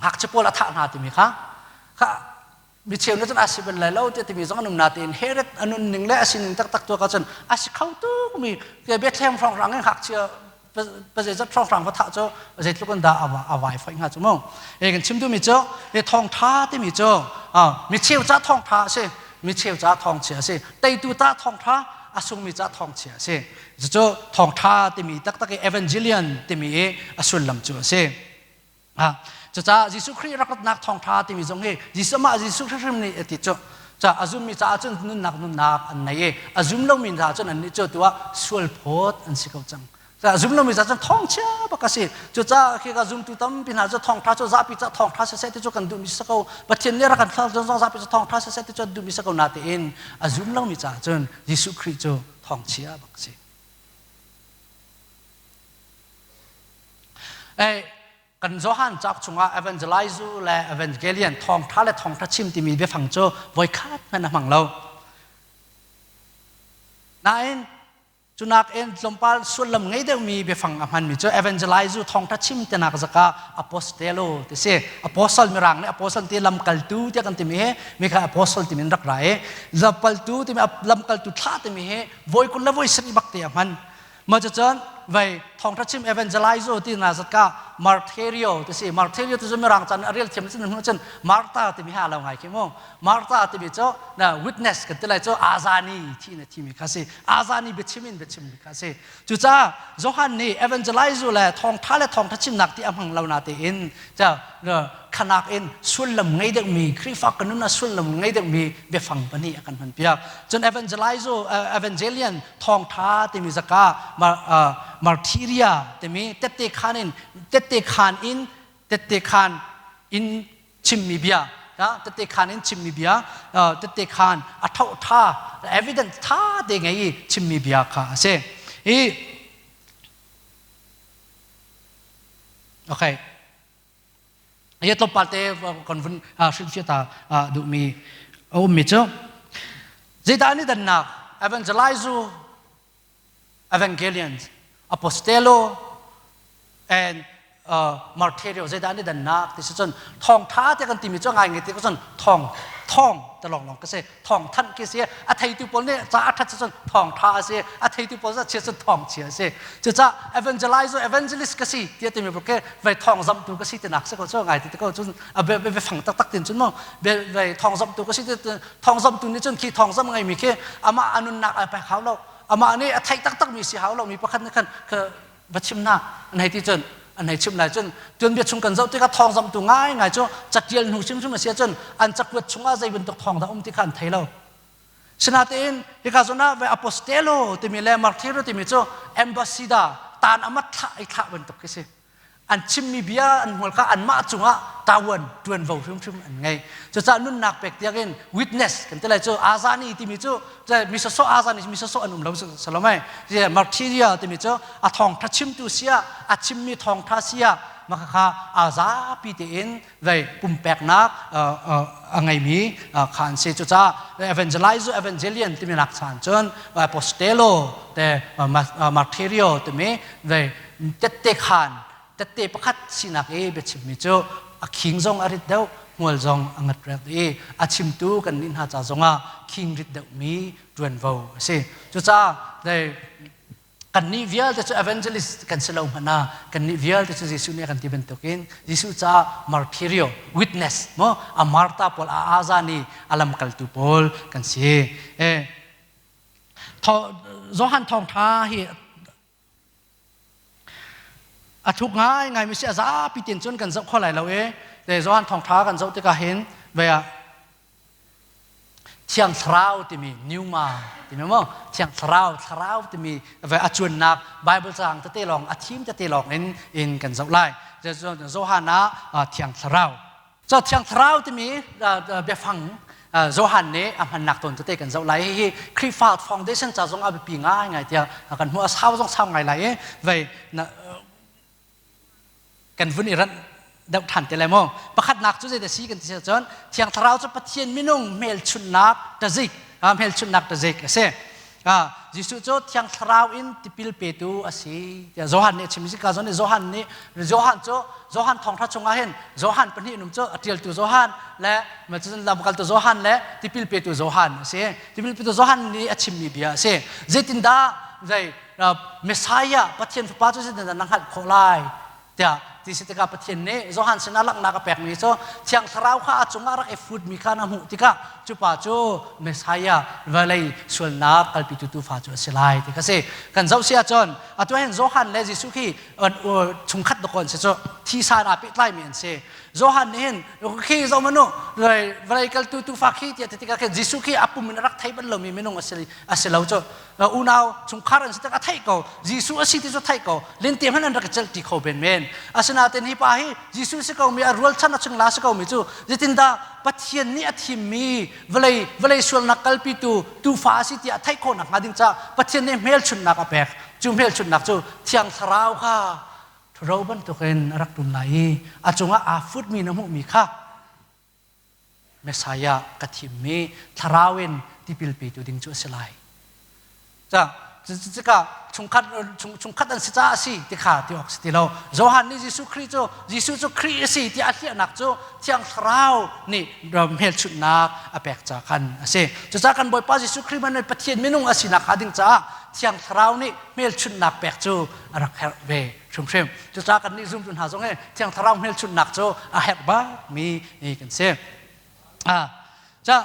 ngakchia pawl a thah hna timi kha kha mi cheu na cun a si bal lai lo ti timi zong an um natein Herod anun ning le a sining taktak tu ka cun a si kho tuk mi Bethlehem hrawnghrang in ngakchia pazeizat hrawnghrang va thah cu zeitluk in dah a vai foih hnga cu mu e kan chim duhmi cu e thawngtha timi cu mi cheu ca thawngtha a si mi cheu ca thawngchia a si teitu ta thawngtha a sungmi ca thawngchia a si cucu thawngtha timi taktak i evangelion timi i a sullam cu a si Cucaah Jesuh Khrih rak ratnak thawngṭha timi zong hi Jesuh mah Jesuh hrimhrim nih a ti cu. Ca a zummi caah cun nunnak nunnak an nei i a zum lomi hna cun annih cu tu ah sual phawt an si ko cang. Ca zum lomi caah cun thawngchia bak a si. Cucaah khi ka zumtu tampi hna cu thawngṭha cu zapi ca thawngṭha siseh ti cu kan duhmi si ko. Pathian nih rak kan thlah zong zapi ca thawngṭha siseh ti cu an duhmi si ko natein a zum lomi caah cun Jesuh Khrih cu thawngchia bak a si. Kan Johan cauk chungah evangelize le evangelion thawngṭha le thawngṭha chim timi biafang cu voikhat hmanh a hmang lo. Nain cunak in tlawmpal sullam ngei deuhmi biafang a hmanmi cu evangelize thawngṭha chim tinak zaka apostelo ti si. Apostle mirang nih apostle ti lamkaltu tiah kan timi hi mi kha apostle timi in rak ra i lamkaltu timi lamkaltu thlah timi hi voi 27 bak te a hman. Mah cucun vei thawngṭha chim evangelize ti na zat ka Martyrio ti si. Martyrio ti cu Mirang can a rel thiam cun hnu cun Martha timi ha lo ngai khi mu. Martha timi cu na witness kan ti lai cu azani thi na thimi kha si. Azani biachim in biachim mi kha si. Cucaah Johan nih evangelize le thawngtha le thawngtha chimnak ti a hmang lo na tein khanak in sullam ngei deuhmi Khrihfa kan nun ah sullam ngei deuhmi biafang pahnih a kan hman piak. Cun evangelize evangelion thawngtha timi zaka martyria timi tette khan in tette khan in tette khan in chimmi bia tette khan in chimmi bia tette khan a tho tha evidence tha te ngei i chimmi bia kha a si i okay Hi tlawmpal te kan vun hrilhfiah ta duhmi a ummi cu zeidah an i dannak evangelize evangelions apostelo and martyrio zeidah an i dannak ti si cun thawngtha te kan timi cu ngai ngai ti ko cun thawng thawng te lawng lawng ka si thawng thanh khi si a theitu pawl nih ca a ṭhat cun thawng ṭha a si a theitu pawl chia cun thawng chia a si cucaah evangelize evangelist ka si tiah timi ke vei thawng zamtu ka si tinak si ko cu ngai ti ko cun a biafang taktak tin cun mu vei thawng zamtu ka si ti thawng zamtu nih cun khi thawng zam ngeimi khi amah a nunnak ai pek hau lo amah nih a theih taktak mi si hau lo mi pakhat nih khan va chim hna an hei ti cun an hei chim lai cun tuanbia chung kan zoh tikah thawng zamtu ngaingai cu catial hnu hrimhrim a si ahcun an cakuat chungah zei bantuk thawng dah um ti kha an thei lo sinatein hika zawn ah ve apostelo timi le martyro timi cu ambassador tan amat thlah i thlah bantuk khi si an chimmi bia an hmual kha anmah cungah tawan ṭuanvo hrimhrim an ngei cucaah nunnak pek tiangin witness kan ti lai cu azani timi cu mi sawsawh azani mi sawsawh an um lo salomai martyria timi cu a thawngṭha chimtu sia a chimmi thawngṭha sia maka kha azapi tein vei pumpeknak a ngeimi kha an si cucaah evangelize evangelion timi nak chan cun apostelo te martyrio timi vei tette khan tette pakhat sinak i biachimmi cu a khing zong a rit deuh hmual zong a ngat rek i a chimtu kan nih hna ca zongah khing rit deuhmi ṭuanvo a si cucaah kannih vialte cu evangelist kan si lo hmanh ah kannih vialte cu Jesuh nih a kan ti bantukin Jesuh caah martyrio witness mo a Martha pawl a azani a lamkaltu pawl kan si eh Johan thawngṭha hi A thuk ngaingai mi si a zapi tin cun kan zoh kho lai lo i te Johan thawngṭha kan zoh tikah hin vei ah Thiang Thlarau timi pneuma timi maw Thiang Thlarau Thlarau timi vei a cuannak Bible caang tete lawng a thim tete lawng in in kan zoh lai. Johan ah Thiang Thlarau Cu Thiang Thlarau timi biafang Johan nih a hmannak tawn tete kan zoh lai. Hihi Khrihfa foundation ca zong a biapi ngaingai tiah kan hmuh. A sau zong sau ngai lai i vei kan vun i ranh deuh ṭhan te lai maw? Pakhatnak cu zeidah si kan ti cun Thiang Thlarau cu Pathian minung hmelchunhnak tazik hmelchunhnak tazik a si. Jesuh cu Thiang Thlarau in tipil petu a si tiah Johan nih a chim. Ka zawn nih Johan nih Johan cu Johan thawngṭha chungah hin Johan pahnih num cu a ṭialtu Johan le lamkaltu Johan le tipil petu Johan a si. Tipil petu Johan nih a chimmi bia a si. Zeitindah zei Messiah Pathian Fapa cu zeitindah na hngalh khawh lai? Tiah ti si tikah Pathian nih Johan sinah langhnak a pekmi cu Thiang Thlarau kha a cungah rak i futmi kha na hmuh tikah cu pa cu Messiah vawlei sualnak kalpitu tuufa cu a si lai ti kha si. Kan zoh si ahcun atu hin Johan le Jesuh khi chungkhat dawkaw an si cu thisa in aa pehtlaimi an si. Johan nih hin khi zoh manu vawlei kaltu tuufa khi tiah ti tikah khin Jesuh khi a pum in a rak thei bal lomi minung a si a si lo cu unau chungkhar an si tak a theih ko Jesuh a si ti cu theih ko lente hmanh an rak i celh ti kho ben men asinain hi pa hi Jesuh si ko mi a rualchan a chungla si ko mi cu zeitindah Pathian nih a thimmi vawlei vawlei sualnak kalpitu tuufa a si tiah theih khawhnak hnga ding caah Pathian nih hmelchunhnak a pek cu hmelchunhnak cu Thiang Thlarau kha ṭhuro bantukin a rak ṭum lai i a cungah aa futmi na hmuhmi kha Messiah ka thimmi thlarau in tipil petu ding cu a si lai. Ca cikah chungkhat chungkhat an si caah a si ti kha ti awk si ti lo. Johan nih Jesuh Khrih cu Jesuh cu Khrih a si ti a hliahnak cu Thiang Thlarau nih hmelchunhnak a pek ca khan a si. Cucaah kan Bawipa Jesuh Khrih man Pathian minung a sinak hnga ding caah Thiang Thlarau nih hmelchunhnak pek cu a rak herh ve hrimhrim. Cucaah kannih zumtu hna zong hi Thiang Thlarau hmelchunhnak cu a herh bakmi kan si. Ca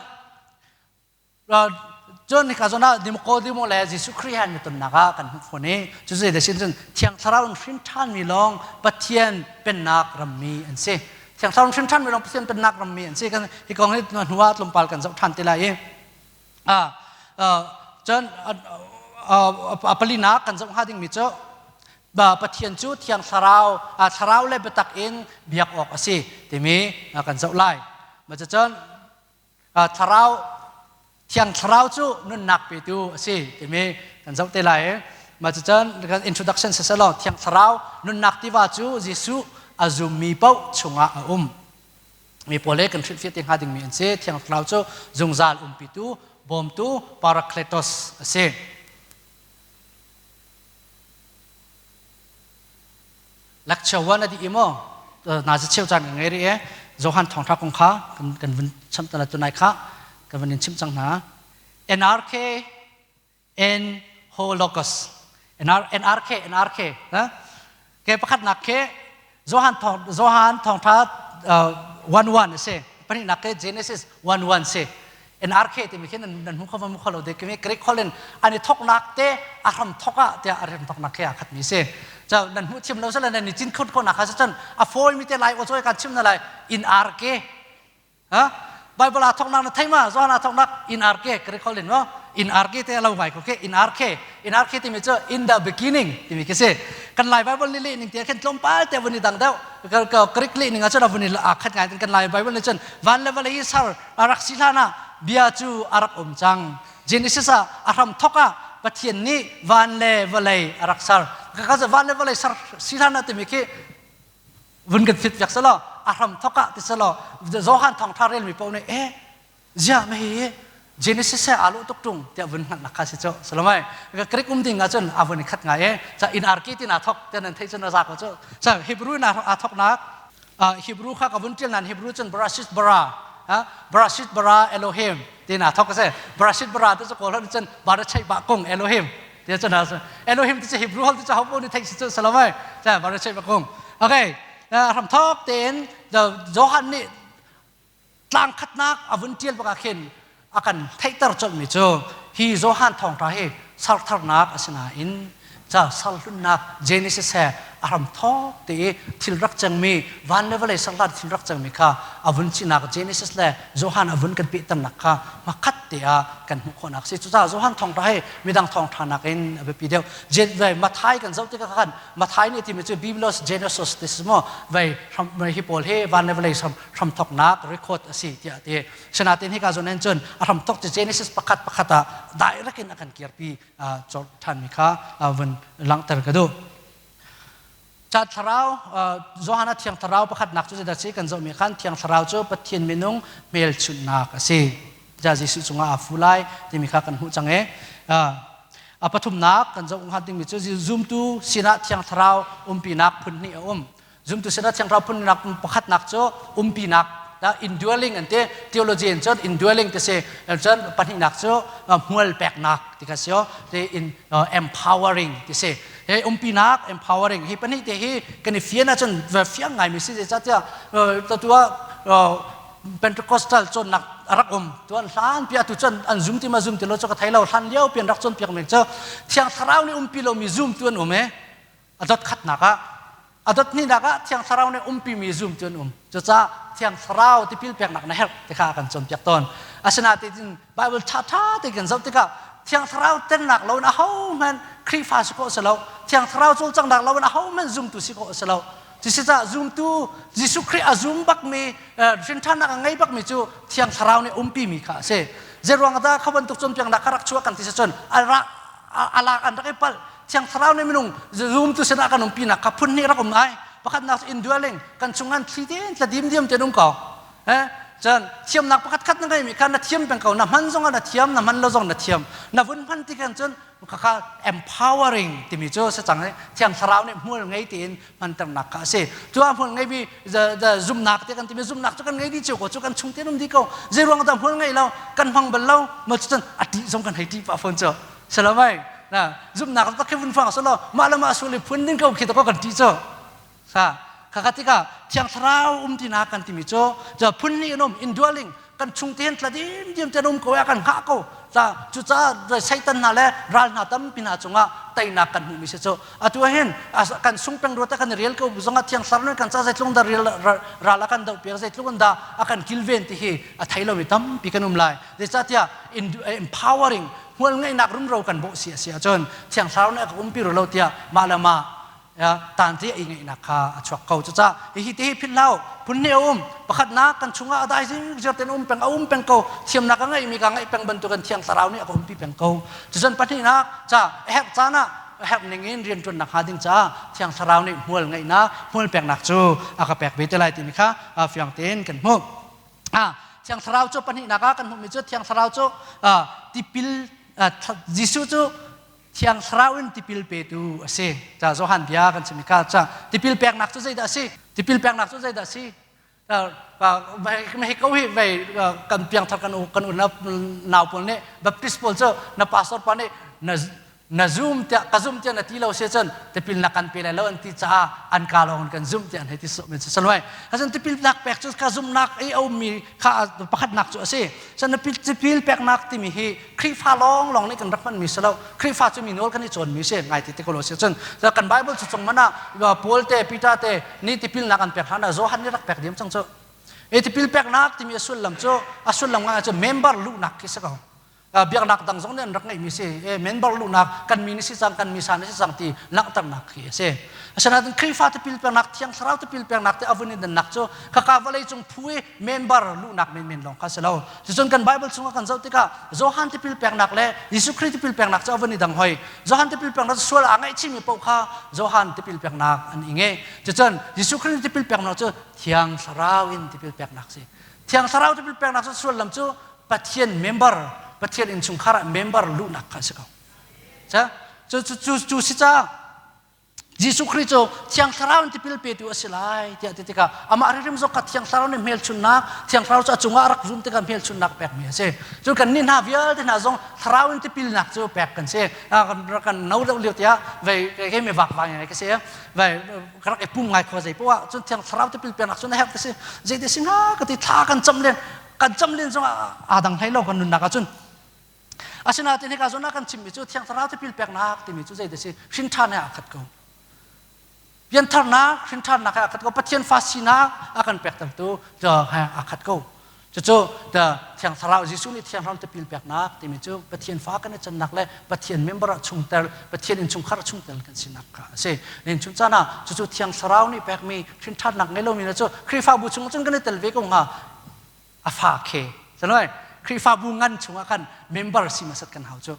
cun hika zawn ah Nikodemo le Jesuh Khrih he an i tonnak ah kan hmuh fawn i cu zei sin cun Thiang Thlarau in hrin ṭhanmi lawng Pathian pennak rammi an si. Thiang Thlarau in hrin ṭhanmi lawng Pathian pennak rammi an si. Kan hi kong hi hnu ah tlawmpal kan zoh ṭhan te lai i cun a palinak kan zoh hnga dingmi cu Pathian cu Thiang Thlarau Thlarau le biatak in biak awk a si timi kan zoh lai. Cun Thlarau Thiang Thlarau cu nunnak petu a si timi kan zoh te lai. Mah cucun kan introduction siselaw Thiang Thlarau nunnak tiva cu Jesuh a zummi paoh chungah a um. Mi pawl he kan hrilhfiah te hnga dingmi an si. Thiang Thlarau cu zungzal umpitu, bawmtu, parakletos a si. Lecture 1 a dih i maw na za cheu caan ka ngei rih e Johan thawngtha kong kha kan vun cham tala tunai kha kan vun in chim cang hna. NRK N Holocus NR, NRK NRK ha ke pakhatnak ke Johan thong Johan thawngtha 1 1 a si pahnihnak ke Genesis 1 1 si NRK timi khi nan nan hmu kho mu kho lo de kimi Greek holh in an i thoknak te a hram thok ah tiah a hram thoknak khi a khat mi si cho nan hmu chim lo sala nan i cin khut ko nak ha cun a fawi mi te lai o choi kan chim na lai in RK Ha? Bible aa thawknak na thei ma? Johan aa thawknak in arke ka recall in no? In arke te lo ngai ko ke in arke. In arke timi cu in the beginning timi khi si. Kan Lai Bible nih leh ning te khin tlawmpal te vun i dang deuh. Ka Greek leh ning ah cun a vun i aa khat ngai kan Lai Bible nih cun van le vawlei i ser a rak si hlan ah bia cu a rak um cang. Genesis ah a hram thok ah Pathian nih van le vawlei a rak ser. Ka van le vawlei ser si hlan ah timi khi vun kan fit piak selaw a hram thok ah ti selaw Johan thawngtha relmi paoh nih eh ziah ma hi Genesis he aa lawh tuk ṭung tiah vun hngalhnak kha si cu salamai Greek um ding ahcun a vun i khat ngai e ca in arki tin aa thok tiah nan theih cun a za ko cu ca Hebrew in aa thoknak Hebrew kha ka vun ṭial nan Hebrew cun Bereshit bara Bereshit bara Elohim tin aa thok a si Bereshit bara te cu kawl cun Barachai ba kung Elohim Ti cun Elohim ti cu Hebrew holh ti cu ho nih theih si cu salamai. Cha var chei bakung. Okay. Hram thok tein Johan nih tlang khatnak a vun tial bak ah khin a kan theihter colhmi cu hi Johan thawngṭha hi sartharnak a si nain ca sarhlunnak Genesis he a hram thawk te i thil rak cangmi van le vawlei sarhlan thil rak cangmi kha a vun sinak Genesis le Johan a vun kan pehternak kha hmakhat te ah kan hmuh khawhnak si. Cucaah Johan thawngṭha hi midang thawngṭha nakin a biapi deuh. Vai Mathai kan zoh tikah khan Mathai nih timi cu Biblos Genesis ti si maw vai hi pawl hi van le vawlei hramthoknak record a si tiah ti. Sinain hika zawn hin cun a hramthok cu Genesis pakhat pakhat ah direct in a kan kirpi cawk ṭhanmi kha vun langhter ka duh. Ca thlarau Johan ah thiang thlarau pakhatnak cu zeidah si kan zohmi khan thiang thlarau cu Pathian minung hmelchunhnak a si. Ja Jesuh cungah aa fu lai timi kha kan hmuh cang i a pathumnak kan zoh hnga dingmi cu zumtu sinah thiang thlarau umpinak phun hnih a um. Zumtu sinah thiang thlarau phun pakhatnak cu umpinak indwelling an ti theology in cun indwelling ti si cun pahnihnak cu hmual peknak ti kha si ti in empowering ti si he umpinak empowering hi pahnih te hi kan i fian ahcun fiang ngaimi si zeicahtiah tua Pentecostal cawnnak a rak um tuan hlan pi atu cun an zum ti ma zum ti lo cu ka thei lo hlan lio pian rak cawn piak mi cu thiang thlarau nih umpi lomi zum tu an um e a dot khatnak ah A dot hnihnak ah Thiang Thlarau nih umpimi zumtu an um. Cucaah Thiang Thlarau tipil peknak na herh ti kha a kan cawnpiak tawn. Asinain Bible ṭhaṭha te kan zoh tikah Thiang Thlarau tennak loin ahohmanh Khrihfa si khawh a si lo. Thiang Thlarau cawlcanghnak loin ahohmanh zumtu si khawh a si lo. Cusicaah zumtu Jesuh Khrih a zum bakmi, hrinṭhannak a ngei bakmi cu Thiang Thlarau nih umpimi kha a si. Zeiruang dah kha bantuk cawnpiaknak kha rak chuah kan ti si cun a alak an rak i palh thiang thlarau nih minung zumtu sinah kan umpinak kha phun hnih rak um ai pakhatnak cu indwelling kan chung an thli tein tla dimdiam tein um ko eh cun thiamnak pakhat khat na ngeimi kha na thiam peng ko na hman zong ah na thiam na hman lo zong na thiam na vun hman ti khan cun khakha empowering timi cu si cang thiang thlarau nih hmual ngei tiin hmanternak kha a si cu ah hmual ngei mi zumnak te kan timi zumnak cu kan ngei dih cio ko cu kan chung tein um dih ko zei ruang dah hmual ngei lo kan hmang bal lo ma cun a ṭih zong kan hei ṭih pah fawn cu salamai. Na zumhnak tak khi vun fang selaw mah le mah sual i phun ding ko khi to kan ti cu. Sa khakha tikah Thiang Thlarau um tinak kan timi cu phun nih an um indwelling kan chung te hin tla dim dim te um ko ya kan hngah ko ta cucaah Satan hna le ral hna tampi hna cungah teinak kan hmuhmi si cu atu hin kan sung peng ruat kan rel ko zongah Thiang Thlarau nih kan ca zeitlung dah ral a kan doh piak zeitlung dah a kan kilven ti hi a thei lomi tampi kan um lai zeicahtiah empowering hmual ngeihnak rumro kan bawh si a si ahcun Thiang Thlarau nih a ka umpi ro lo tiah mah le mah tan te i ngeihnak kha a chuak ko. Cucaah hihi te hi philh hlah phun hnih a um. Pakhatnak kan chungah a dai zingzir ten um peng a um peng ko. Thiamnak a ngeihmi ka ngeih peng bantukin Thiang Thlarau nih a ka umpi peng ko. Cucun pahnihnak ca a herh caan ah a herh ning in rian ṭuannak hnga ding caah Thiang Thlarau nih hmual ngeihnak hmual peknak cu a ka pek ve te lai timi kha fiang tein kan hmuh. Thiang Thlarau cu pahnihnak ah kan hmuhmi cu Thiang Thlarau cu tipil Jesuh cu Thiang Thlarau in tipil petu a si. Ca Johan bia kan chim ka ca tipil peknak cu zeidah a si? Tipil peknak cu zeidah a si? Hi ko hi vei kan piangthar kan kan nau pawl nih Baptist pawl cu na pastor pa nih na na zum tiah ka zum tiah na ti lo si cun tipil na kan pe lai lo an ti caah an ka lawng kan zum tiah an hei ti sawh men si salwai asan tipil nak pek cu ka zumnak i a ummi kha pakhatnak cu a si san tipil peknak timi hi Khrihfa lawng lawng nih kan rak hmanmi si lo. Khrihfa cu mi nawl kan i cawnmi si ngai ti te ko lo si cun kan Bible cu cung man ah Paul te Peter te ni tipilnak an pek hlan ah Johan nih rak pek diam cang cu. E tipil peknak timi a sullam cu a sullam ngai cu member luhnak khi si ko. Biaknak dang zong nih an rak ngeihmi si. E member luhnak kan mi ni si cang kan mi sa ni si cang ti langhternak khi a si. Asinain Khrihfa tipil peknak Thiang Thlarau tipil peknak te a vun in dannak cu khaka vawlei cung phu i member luhnak menmen lawng kha si lo. Cucun kan Bible chungah kan zoh tikah Johan tipil peknak le Jesuh Khrih tipil peknak cu a vun i dang hoi. Johan tipil peknak cu sual aa ngaihchihmi paoh kha Johan tipil peknak an i nge. Cucun Jesuh Khrih tipil peknak cu Thiang Thlarau in tipil peknak si. Thiang Thlarau tipil peknak cu sullam cu Pathian member, Pathian innchungkhar ah member luhnak kha a si ko. Cu cu cu si caah Jesuh Khrih cu Thiang Thlarau in tipil petu a si lai tiah ti tikah amah hrimhrim zong kha Thiang Thlarau nih hmelchunhnak Thiang Thlarau cu a cungah a rak zum tikah hmelchunhnak pekmi a si. Cun kan nih hna vialte hna zong Thlarau in tipilnak cu pek kan si. Kan no deuh lio tiah vei kei mi vak vai ngai ka si. Vei ka rak i pum ngai khua zei poah cun Thiang Thlarau tipil peknak cun a herh ka si. Zei te si hnga ka ti thla kan cam len kan cam len zong aa dang hlei lo kan nunnak ahcun Asinain hika zawn ah kan chimmi cu Thiang Thlarau tipil peknak timi cu zeidah a si? Hrinṭhan he aa khat ko. Piantharnak, hrinṭhannak he aa khat ko. Pathian fa sinak a kan pektertu he aa khat ko. Cucu Thiang Thlarau Jesuh nih Thiang Thlarau tipil peknak timi cu Pathian fa kan i cannak le Pathian member ah chungtel, Pathian innchungkhar ah chungtel kan sinak kha a si. Nin chung caan ah cucu Thiang Thlarau nih pekmi hrinṭhannak ngei lomi cu Khrihfabu chung cun kan i tel ve ko hnga. A fa khe sanoi Khrihfabu ngan chungah khan member si hmasat kan hau cu.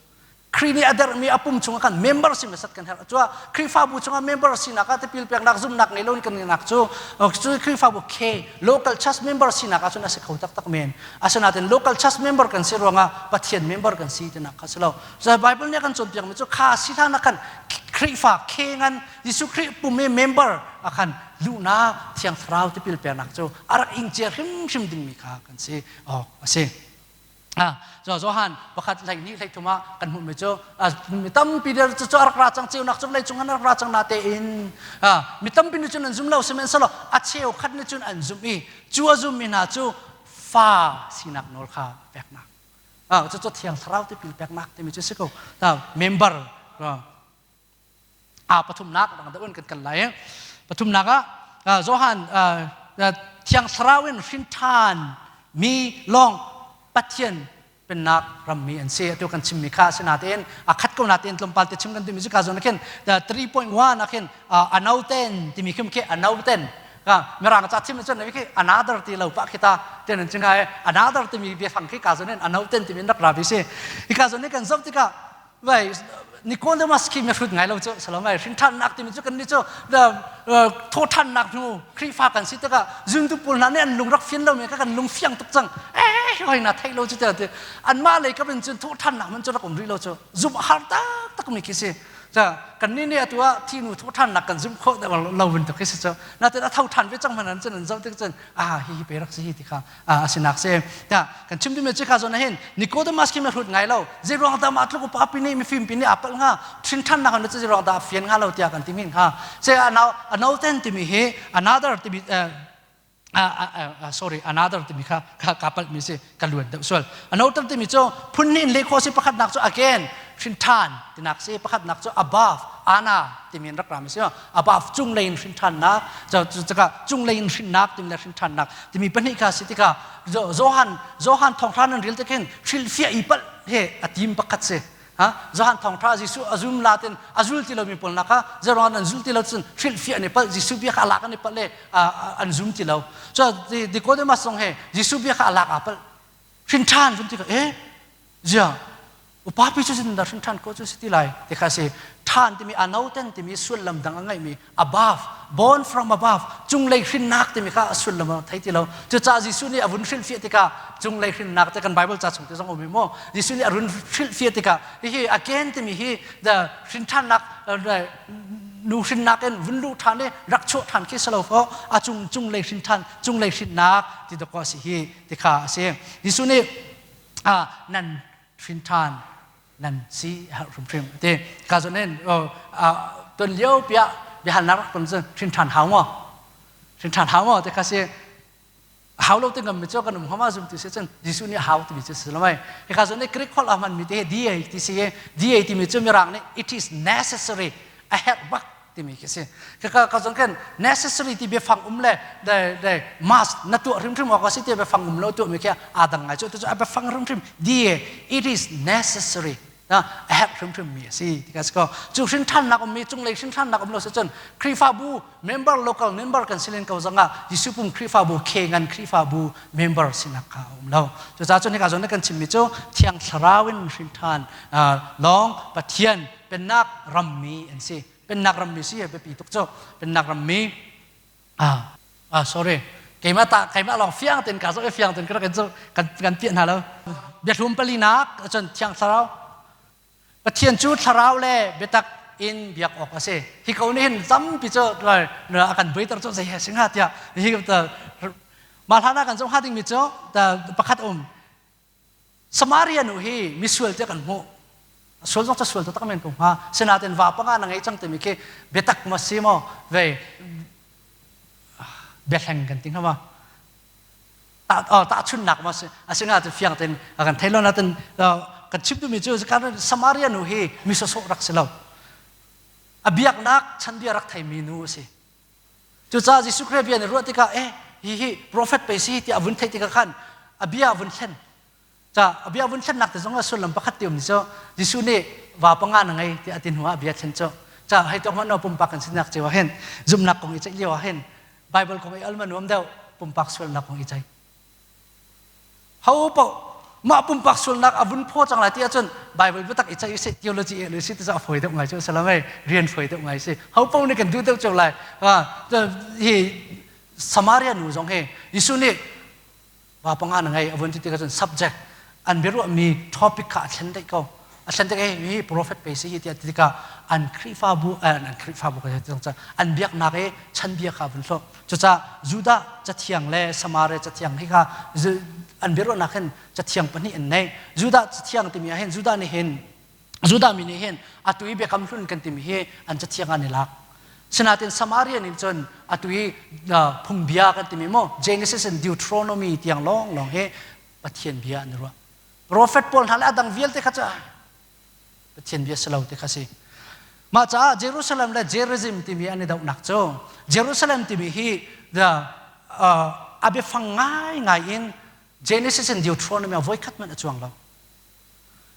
Khrih nih a derhmi a pum chungah khan member si hmasat kan herh. Cuah Khrihfabu chungah member sinak ah tipil peknak zumhnak ngei loin kan nak cu cu Khrihfabu khe local church member sinak ah cun a si kho taktak men. Asinain local church member kan si ruangah Pathian member kan si tinak kha si lo. So Bible nih a kan cawnpiakmi cu kha si hlan ah khan Khrihfa khe ngan Jesuh Khrih pum i member ah khan luhnak Thiang Thlarau tipil peknak cu a rak ing cia hrimhrim dingmi kha kan si awk a si. Ah, Johan pakhat 12 13 ah kan hmuhmi cu mi tampi cu cu a rak ra cang ceunak cu vawlei cung an rak ra cang na tein mi tampi nih cun an zum lo sihmanhsehlaw a cheu khat nih cun an zumh i cu a zummi hna cu fa sinak nawl kha peknak ah cucu thiang thlarau tipil peknak timi cu si ko member A pathumnak dang deuh in kan kal lai. Pathumnak ah Johan Thiang Thlarau in hrin ṭhan mi lawng Pathian pennak rammi an si. Atu kan chimmi kha a si natein a khat ko natein tlawmpal te chim kan duhmi cu ka zawn ah khin 3.1 ah khin anoten timi khi khi anoten mirang ca chim cun khi another ti lo pa khi ta ten an ching hai another timi biafang khi ka zawn in anoten timi in rak ra vi si. Hi ka zawn ni kan zoh tikah Vai Nicodemus khi mi hrut ngai lo cu salom ai hrin ṭhannak timi cu kan nih cu thaw ṭhannak hnu Khrihfa kan si tikah zumtu pawl hna nih an lung rak fian lomi kha kan lung fiang tuk cang eh hoi na theih lo cu tiah ti anmah lei kam in cun thaw ṭhannak man cu rak um rih lo cu zumh har taktak mi khi si. Ca kan nih nih atu ah thinu tho ṭhannak kan zumh khawh lo bantuk khi si cu. Natin a tho ṭhan ve cang hmanh an cun an zoh tik cun ah hi hi pe rak si hi ti kha a sinak si. Ta kan chim dimi cu kha zawn hin Nicodemus khi mi hrut ngai lo. Zei ruang dah mah tluk upa pi nih mifim pi nih aa palh hnga? Hrin ṭhannak an cu zei ruang dah a fian hnga lo tiah kan ti min hnga. Se a no ten timi hi another timi sorry another timi kha ka palh mi si ka luan deuh sual another timi cu phun hnih in leh khawh si pakhatnak cu again hrin ṭhan tinak si pakhatnak cu above ana timi in rak ra mi si above cunglei in hrin ṭhannak caka cunglei in hrinnak timi le hrin ṭhannak timi pahnih kha si tikah Johan Johan thawngṭha nan rel tik hin hrilhfiah i palh he a tim pakhat si Johan thawngṭha Jesuh a zum la tin a zul ti lomi pawl nak kha zeruang an zul ti lo cun hrilhfiah an i palh Jesuh bia kha a lak an i palh le an zum ti lo so Nicodemus zong he Jesuh bia kha a lak aa palh hrin ṭhan vun ti ka eh zia upa pi cu zin dah hrin ṭhan ko cu si ti lai ti kha si ṭhan timi a noten timi sullam dang a ngeihmi above born from above cunglei hrinnak timi kha a sullam a thei ti lo cucaah Jesuh nih a vun hrilhfiah tikah cunglei hrinnak te kan Bible ca chung te zong um maw Jesuh nih a run hrilhfiah tikah hihi again timi hi the hrinṭhannak nu hrinnak in vun luh ṭhan i rak chuah ṭhan khi si lo fo a cung cunglei hrinṭhan cunglei hrinnak ti dawk a si hi ti kha a si Jesuh nih nan hrinṭhan nan si a herh hrimhrim ti ka zawn in ton lio piah biahalnak rak ton cun hrin ṭhan hau maw hrin ṭhan hau maw ti kha si hau lo ti ngam mi cu kan um hama zum ti si cun Jesuh nih hau timi cu si lo mai hika zawn nih Greek holh a hman mi te da ti si da timi cu mirang nih it is necessary a herh bak timi khi si ka ka zong khan necessary ti biafang um le de de must na tuah hrimhrim awk a si ti biafang um lo tuah mi khi aa dang ngai cu tu cu a biafang hrimhrim di it is necessary a herh hrimhrim mi a si ti ka si ko cu hrinṭhannak um mi cunglei hrinṭhannak um lo si cun Khrihfabu member local member kan si len ko zongah Jesuh pum Khrihfabu khe ngan Khrihfabu member sinak kha a um lo cucaah cun hika zawn kan chimmi cu Thiang Thlarau in hrinṭhan lawng Pathian pennak rammi an si pennak rammi si biapi tuk cu pennak rammi ah ah sorry keimah ta keimah lawng fiang ten ka zo fiang ten ka rak in kan kan piah hna lo biahlum palinak cun thiang thlarau pathian cu thlarau le biatak in biak awk a si hi ko nih hin tampi cu a kan buaiter cu zei he singa tiah hi mah hlan ah kan zoh hnga dingmi cu pakhat um Samaria nu hi misual tiah kan hmuh. Sual zong cu sual taktak men ko hnga. Sinain va panga na ngei cang timi khi biatak ma si maw vei biahleng kan ti hnga ma tahchunnak ma si asinain fiang tein kan thei lo natin kan chim duhmi cu Samaria nu hi mi sawsawh rak si lo. A biaknak chanbia rak theimi nu a si. Cucaah Jesuh Khrih bia nih ruah tikah eh hihi prophet pei si tiah a vun theih tikah khan a bia a vun thlen. Ca a bia a vun thlennak te zong ah sullam pakhat te um ni cu Jesuh nih va panga na ngei tiah a ti hnu ah a bia thlen cu. Ca hei tuak hmanh pumpak kan sinak cio ah hin zumhnak kong i ceih lio ah hin Bible kong i al ma nuam deuh pumpak sualnak kong i ceih. Ho paoh mah pumpak sualnak a vun phaw cang lai ti ahcun Bible biatak i ceih usih theology el usih ti cu a fawi deuh ngai cu a si lo mei rian fawi deuh ngai si ho paoh nih kan duh deuh cio lai hi Samaria nu zong hi Jesuh nih va panga na ngei a vun ti tikah cun subject an biaruahmi topic kha a thlen daih ko a thlen tik hi prophet pe si hi tiah ti tikah an Khrihfabu an Khrihfabu ka an biaknak i chanbia kha vun hloh cucaah Judah cathiang le Samaria cathiang hi kha an biaruahnak hin cathiang pahnih an nei Judah cathiang timi ah hin Judah nih hin Judah mi nih hin atu i biakam hlun kan timi hi an cathiang an i lak Sinain Samaria nih cun atu i phungbia kan timi mo Genesis and Deuteronomy tiang lawng lawng hi Pathian bia an i ruah Profet pawl hna le a dang vialte kha cu Pathian bia si lo ti kha si. Mah caah Jerusalem le Gerizim timi an i dohnak cu Jerusalem timi hi the a biafang ngaingai in Genesis and Deuteronomy ah voikhat hmanh a cuang lo.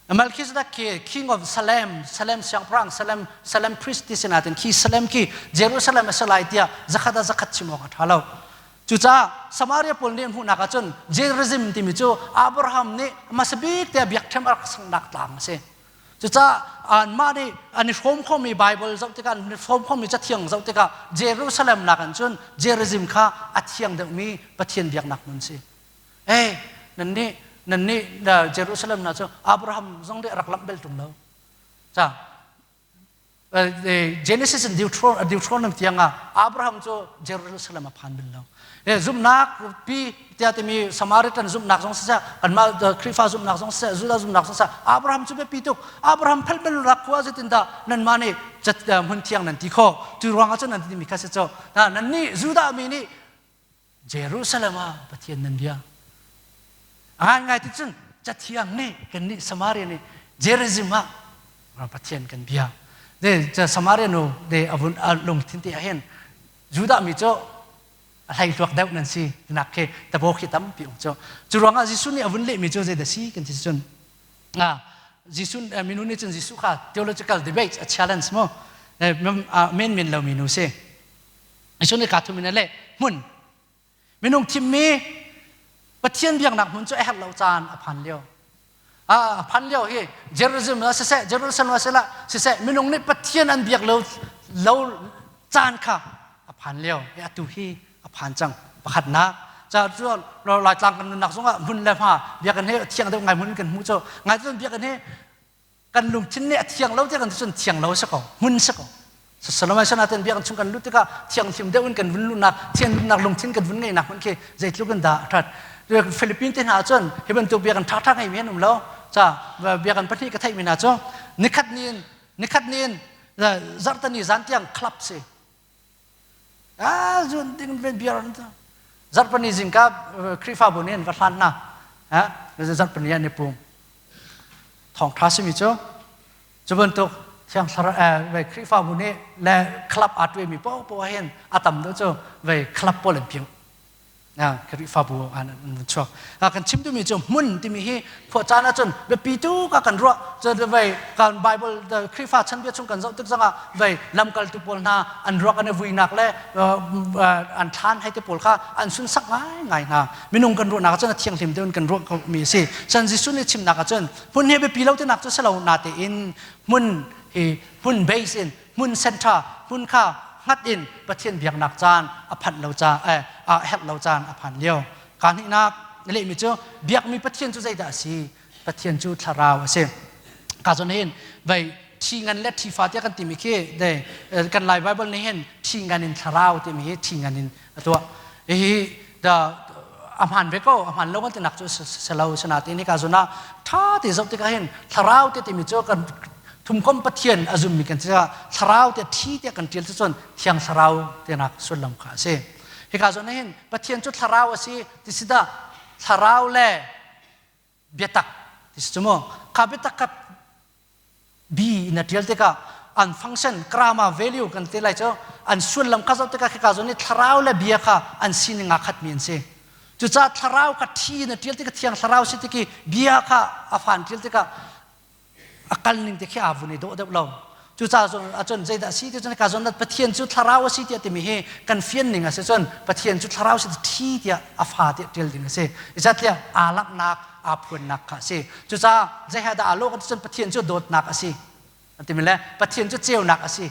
Melchizedek khi king of Salem, Salem siangpahrang, Salem, Salem priest ti sinatin khi Salem khi Jerusalem a si lai tiah zakhat ah zakhat chim awk a ṭha lo. Cucaah Samaria pawl nih an hmuhnak ahcun Gerizim timi cu Abraham nih hmasa bik te biakṭhem a rak saknak tlang a si. Cucaah anmah nih an i hrawm khomi Bible zoh tikah an i hrawm khomi cathiang zoh tikah Jerusalem nakin cun Gerizim kha a thiang deuhmi Pathian biaknak hmun si. Eh, nannih nannih Jerusalem hna cu Abraham zong nih a rak lamh bel ṭung lo. Ca. Genesis in Deuteronomy tiang ah Abraham cu Jerusalem a phan bal lo. Zumhnak pi tiah timi Samaritan zumhnak zong siseh, kanmah Khrihfa zumhnak zong siseh, Judah zumhnak zong siseh, Abraham cu biapi tuk. Abraham phel bal rak khua zeitindah nanmah nih hmun thiang nan ti khawh. Cu ruangah cun nan timi kha si cu. Nan nih Judah mi nih Jerusalem ah Pathian nan bia. A ngaingai ti cun Cathiang nih kannih Samaria nih Gerizim ah Pathian kan bia. De Samaria nu de avun lungthin te ahhin Judah mi cu a hleihluak deuh nan si tinak khi tabo khi tampi um cu. Cu ruangah Jesuh nih a vun lehmi cu zeidah si kan ti cun Jesuh minu nih cun Jesuh kha theological debate a challenge mu men men lo mi nu si. Jesuh nih kaa thum in a leh hmun minung thimmi Pathian biaknak hmun cu a herh lo caan a phan lio. A phan lio hi Jerusalem ah siseh Jerusalem ah siseh siseh minung nih Pathian an biak lo lo caan kha a phan lio. Atu hi a phan cang. Pakhatnak ca cu Laitlang kan nunnak zongah hmun le hma biakinn hi thiang deuh ngai hmun kan hmuh cu ngai cun biakinn hi kan lungthin nih a thiang lo tiah kan ti cun thiang lo si ko hmun si ko Solomon sanaten biakinn chung kan lut tikah thianghlim deuh in kan vun luhnak thianhlimnak lungthin kan vun ngeihnak hmun khi zeitluk in dah a ṭhat Philippines te hna cun hi bantuk biakinn ṭhaṭha ngeimi an um lo ca biakinn pahnih ka theihmi hna cu nikhat ni in nikhat ni in zarhtani zan tiang club si Ah, zun ding ven biar an zarhpani zingka Khrihfabu nih an va hlan hna. Zarhpani an i pum. Thawngṭha simi cu cu bantuk thiang thlarau Khrihfabu nih le club aa tuaimi paohpaoh hin a tam deuh cu vei club pawl an piu. Khrihfabu an chuak. Kan chim duhmi cu hmun timi hi khua caan ahcun biapi tu ka kan ruah. Cun vei kan Bible Khrihfa chanbia chung kan zoh tik zongah vei lamkaltu pawl hna an ruak an i vuinak le an thlan hei te pawl kha an sunsak ngaingai hna. Minung kan ruahnak ahcun a thianghlim deuh in kan ruah mi a si. San Jesuh nih chimnak ahcun hmun hi biapi lo tinak cu si lo natein hmun hi hmun base in hmun center hmun kha hngat in Pathian biaknak caan a phanh lo caan a herh lo caan a phan lio ka hnihnak lehmi cu biakmi Pathian cu zeidah a si Pathian cu thlarau a si ka zawn hin vei thi ngan le thi fa tiah kan timi khi de kan lai Bible nih hin thi ngan in thlarau timi hi thi ngan in a tuah hi da a hmaan ve ko a hmaan lo kan tinak cu si lo sinain hika zawn ah ṭha te zoh tikah hin thlarau te timi cu kan thumkom Pathian a zummi kan si caah thlarau te thi tiah kan ṭial cu cun thiang thlarau tinak sullam kha a si hika zawn ah hin Pathian cu thlarau a si ti si dah thlarau le biatak ti si cu mu kha biatak kha B in a ṭial tikah an function grammar value kan ti lai cu an sullam kha zoh tikah khika zawn i thlarau le bia kha an sining aa khatmi an si. Cucaah thlarau kha thi in a ṭial tikah thiang thlarau si tik i bia kha a fan ṭial tikah a kal ning te khi aa vun i dawh deuh lo. Cucaah cun zeidah a si ti cun ka zawn Pathian cu thlarau a si tiah timi hi kan fian ning a si cun Pathian cu thlarau si thi tiah a fa tiah ṭial ding a si. Zeicahtiah aa langhnak aa phuannak kha a si. Cucaah zei he dah aa lawh kan ti cun Pathian cu dawtnak a si. An timi le Pathian cu ceunak a si.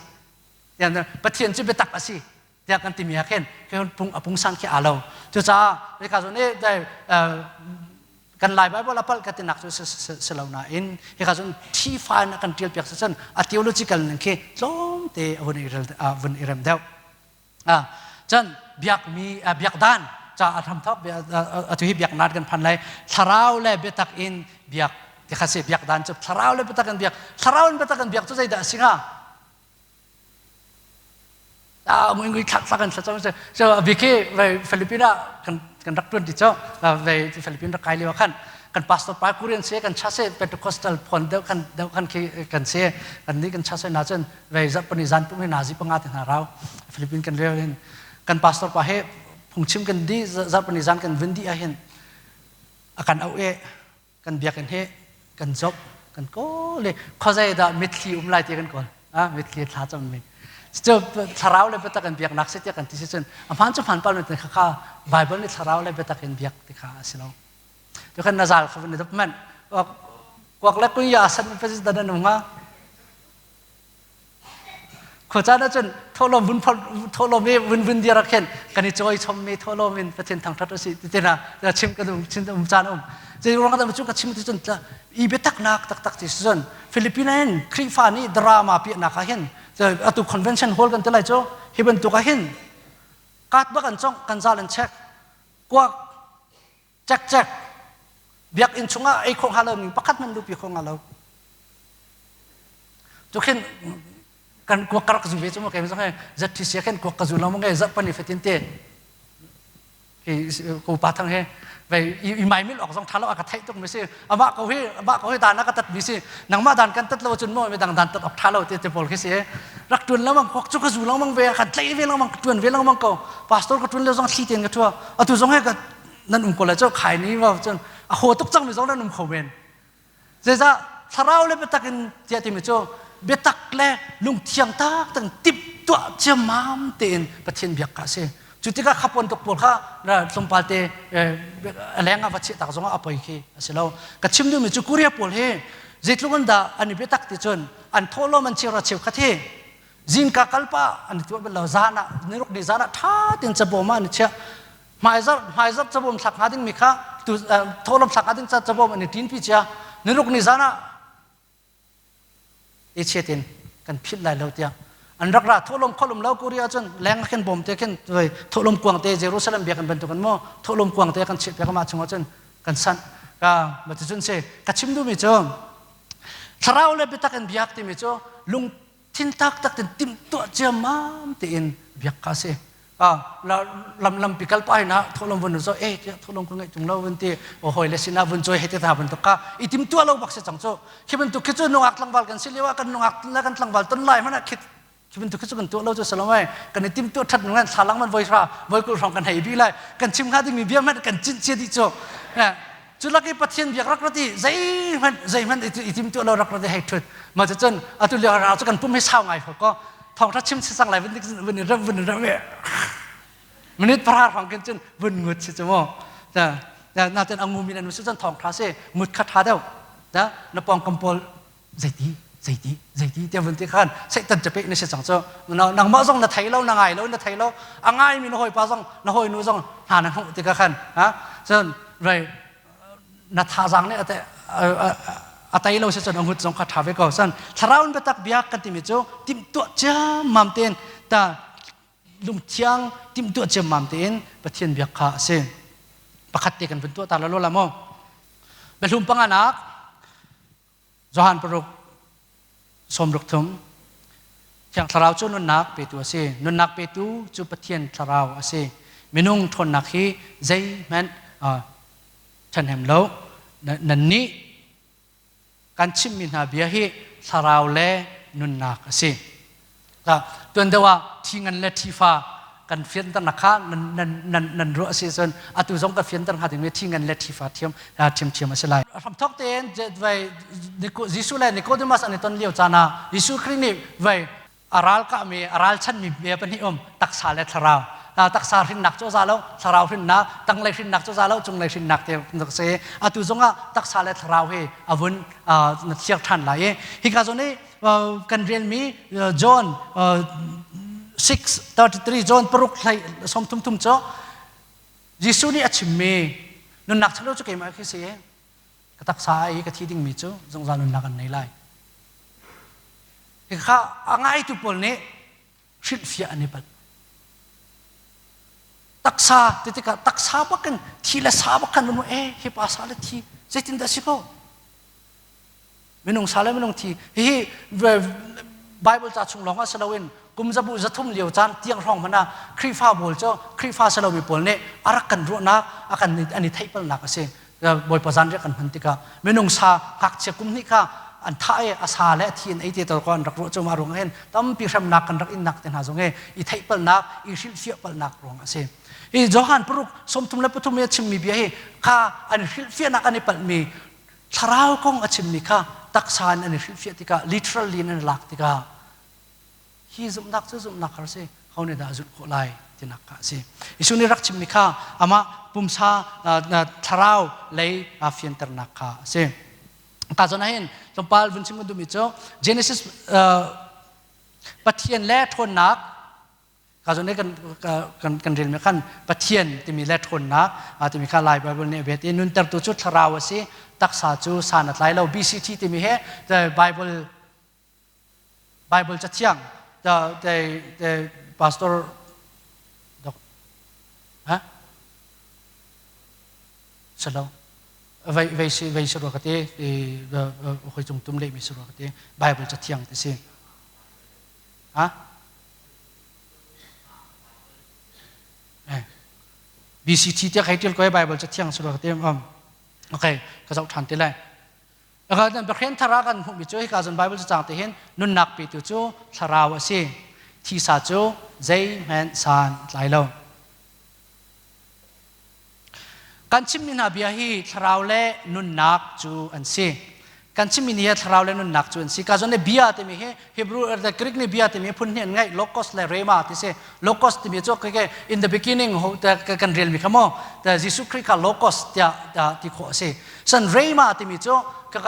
Pathian cu biatak a si tiah kan timi ah khin pung a pungsan khi aa lo. Cucaah hika zawn i kan Lai Bible a palh ka tinak cu si lo nain hika cun thi fa in a kan ṭial piak si cun a theological ning khi tlawmte a vun i rem deuh. Cun biakmi biakdan ca a hramthawk atu hi biaknak kan phan lai thlarau le biatak in biak ti kha si biakdan cu thlarau le biatak in biak thlarau in biatak in biak cu zeidah a si hnga ngui ngui thlak thlak an thlacam so biki ve Philippines ah kan kan rak tuan ti cho ve Philippines rak kai lio khan kan pastor pa Korean se kan cha se Pentecostal phon deuh kan deuh kan khi kan se kan ni kan cha se na cun vei zarhpani zan pum hi nazi panga te hna rau Philippine kan rel hin kan pastor pa he phungchim kan di zarhpani zan kan vun di ah hin a kan auh e kan biakinn he kan job kan kawl i khuazei dah mitthli um lai ti kan kawl ah mitthli thla cam mi cu thlarau le biatak in biaknak si tiah kan ti si cun a hmaan cu hmaan pal mi kha kha Bible nih thlarau le biatak in biak ti kha a si lo tu khan na zal kha vun i dop man kuak le kun ya san pa dan an um ha Khuacaan ahcun thawhlawm vun thawhlawm i vun vun dir ah khin kan i cawi chommi thawhlawm in Pathian thangṭhat usih ti tina chim kan um chim um caan um. Zei ruang dah cu ka chim ti cun i biataknak taktak ti cun Philippines in Khrihfa nih drama piahnak ah hin Atu convention hall kan ti lai cu hi bantuk ah hin kat bak an congh kan zal an check kuak cek cek biakinn chungah ei khawh hnga lo ning pakhat hmanh lupi kho hnga lo. Cu khin kan kuak ka rak zu ve cu ma kei zong he ZTC khin kuak ka zu lo ma nge zarhpani fatin te ko pa thang he vei i mai mil ok zong tha lo a ka theih tuk mi si amah ko hi amah ko hi dan a ka tat mi si nangmah dan kan tat lo cun mo mi dang dan tat ok tha lo te te pawl khi si rak tuan lamang kok cu ka zu lengmang ve kan tlei ve lengmang ka tuan ve lengmang ko pastor ka tuan le zong thli ten ka thua atu zong he ka nan um ko le cho khai ni wa cun a ho tuk cang mi zong nan um kho men Zeicah thlarau le biatak in tiah timi cu biatak le lungthiang tak tang tip tuah ciammam tein Pathian biak kha a si. Cu tikah kha puan tuk pawl kha tlawmpal te a leng ah va chiah tak zongah a poi khi a si lo. Ka chim duhmi cu Korea pawl hi zeitluk in dah an i biatak ti cun an thawhlawm an cheuhra cheukhat hi zingka kalpa an i tuah bal lo zan ah niruk ni zan ah ṭha tein cabawm ah an i chiah hmaizarh hmaizarh cabawm thlak hnga dingmi kha tu thawhlawm thlak hnga ding ca cabawm an i ṭinpi cia niruk ni zan ah i chiat in kan philh lai lo tiah an rak ra thawhlawm kholum lo Korea cun leng khin bawm te khin thawhlawm kuang te Jerusalem biakinn bantuk in maw thawhlawm kuang te kan chiah piak ma chungah cun kan sanh ka ma cun se ka chim duhmi cu thlarau le biatak in biak timi cu lung thin taktak ten timhtuah ciammam tein biak kha si lam lampi kal pa hina tholom vun zo e tiah tholom ka ngaih tung lo vun ti o hoi le sinah vun choi hete ta bantuk ka i tim tua lo bak si cang cu khi bantuk khi cu nungak tlangval kan si lio ah kan nungak le kan tlangval ton lai hmanh ah khi khi bantuk khi cu kan tuah lo cu salomai kan i tim tuah that nung thlalang man voi hra voi kul hrawng kan hei bi lai kan chim hnga dingmi bia hmanh kan cinh cia dih cu Cu lak i Pathian biak rak rat i zeihmanh zeihmanh i tim tuah lo rak rat i hei ṭhut. Mah cucun atu lio ra cu kan pum hi sau ngai ko. Thawngṭha chim si sang lai vun vun i rem vun i rem i minute pahra hrawng khin cun vun ngut si cu mu. Natin a ngumi nan si cun thawngṭha si ngut kha ṭha deuh. Na pawngkam pawl zeiti zeiti zeiti tiah vun ti khan Satan capeh na si cang cu nangmah zong na thei lo na ngai lo na thei lo a ngaimi na hawipa zong na hawinu zong hna na hmuh tikah khan ha cun rei na thazaang nih a tei lo si cun a ngut zong kha ṭha ve ko cun thlarau in biatak biak kan timi cu timhtuah ciammam tein ta lungthiang timhtuah ciammam tein Pathian biak kha a si pakhat te kan vun tuah ta la lo la maw biahlum panganak Johan paruk sawmruk thum Thiang Thlarau cu nunnak petu a si. Nunnak petu cu Pathian Thlarau a si. Minung ṭhawnnak hi zeihmanh ṭhahnem lo. Nannih kan chimhmi hna bia hi thlarau le nunnak a si. Tuan deuh ah thi ngan le thi fa kan fianternak kha nan nan nan nan ruah a si cun atu zong ka fianter hnga dingmi thi ngan le thi fa thiam thiamthiam a si lai. Hramthok tein vai Jesuh le Nicodemus an i ton lio caan ah Jesuh Khrih nih vai a ral kahmi a ralchanmi bia pahnih um taksa le thlarau taksa hrinnak cu a za lo thlarau hrinnak tanglei hrinnak cu za lo cunglei hrinnak te si atu zongah taksa le thlarau hi a vun na thiar ṭhan lai i hika zawn i kan relmi John 6:33 John paruk hlei som thum thum cu Jesuh nih a chimmi nunnak chalo cu keimah khi si ka taksa i ka thi dingmi cu zungzal nunnak an nei lai kha a ngaitu pawl nih hrilhfiah an i palh taksa ti tikah taksa bakin thi le sa bak khan e hi pa sa le thi zeitindah si ko Minung sa le minung thi hihi Bible ca chung lawng ah si loin kum zabu zathum lio caan tiang hrawng hmanh ah Khrihfa pawl cu Khrihfa si lomi pawl nih a rak kan ruahnak a kan an i theihpalnak a si. Bawipa zanriah kan hman tikah minung sa ngakchia kum hnih kha an thah i a sa le a thi in ei te ko an rak ruah cu mah ruang hin tampi hremnak kan rak innak te hna zong hi i theihpalnak i hrilhfiah palnak ruang a si. Hi Johan paruk 33 i a chimmi bia hi kha an hrilhfiahnak an i palhmi Thlarau kong a chimmi kha taksa in an i hrilhfiah tikah literally in an i lak tikah hi zumhnak cu zumhnak har si ho nih dah a zulh khawh lai tinak kha a si. Jesuh nih rak chimmi kha amah pumsa thlarau lei aa fianternak kha a si. Ka zawn ah hin tlawmpal vun chim kan duhmi cu Genesis Pathian le ṭhawnnak Ka zawn kan kan kan relmi khan Pathian timi le ṭhawnnak timi kha Lai Bible nih a bet i nuntertu cu thlarau a si taksa cu san a tlai lo BCT timi he Bible Bible cathiang. The the pastor dok ha salo vei vei si vei si rua ka ti i hoi cung tum lehmi si rua ka ti Bible cathiang ti si ha BCT tiah kai tial ko Bible cathiang si rua ka ti okay ka zoh ṭhan ti lai Biakhian thar ah kan hmuhmi cu hika zawn Bible cacang te hin nunnak petu cu thlarau a si. Thisa cu zeihmanh san tlai lo. Kan chimmi hna bia hi thlarau le nunnak cu an si. Kan chimmi ni hi thlarau le nunnak cu an si. Ka zawn le bia timi hi Hebrew the Greek nih bia timi phun hnih an ngeih logos le rhema ti si. Logos timi cu in the beginning kan relmi kha maw Jesuh Khrih kha logos tiah ti khawh a si. San rhema timi cu ka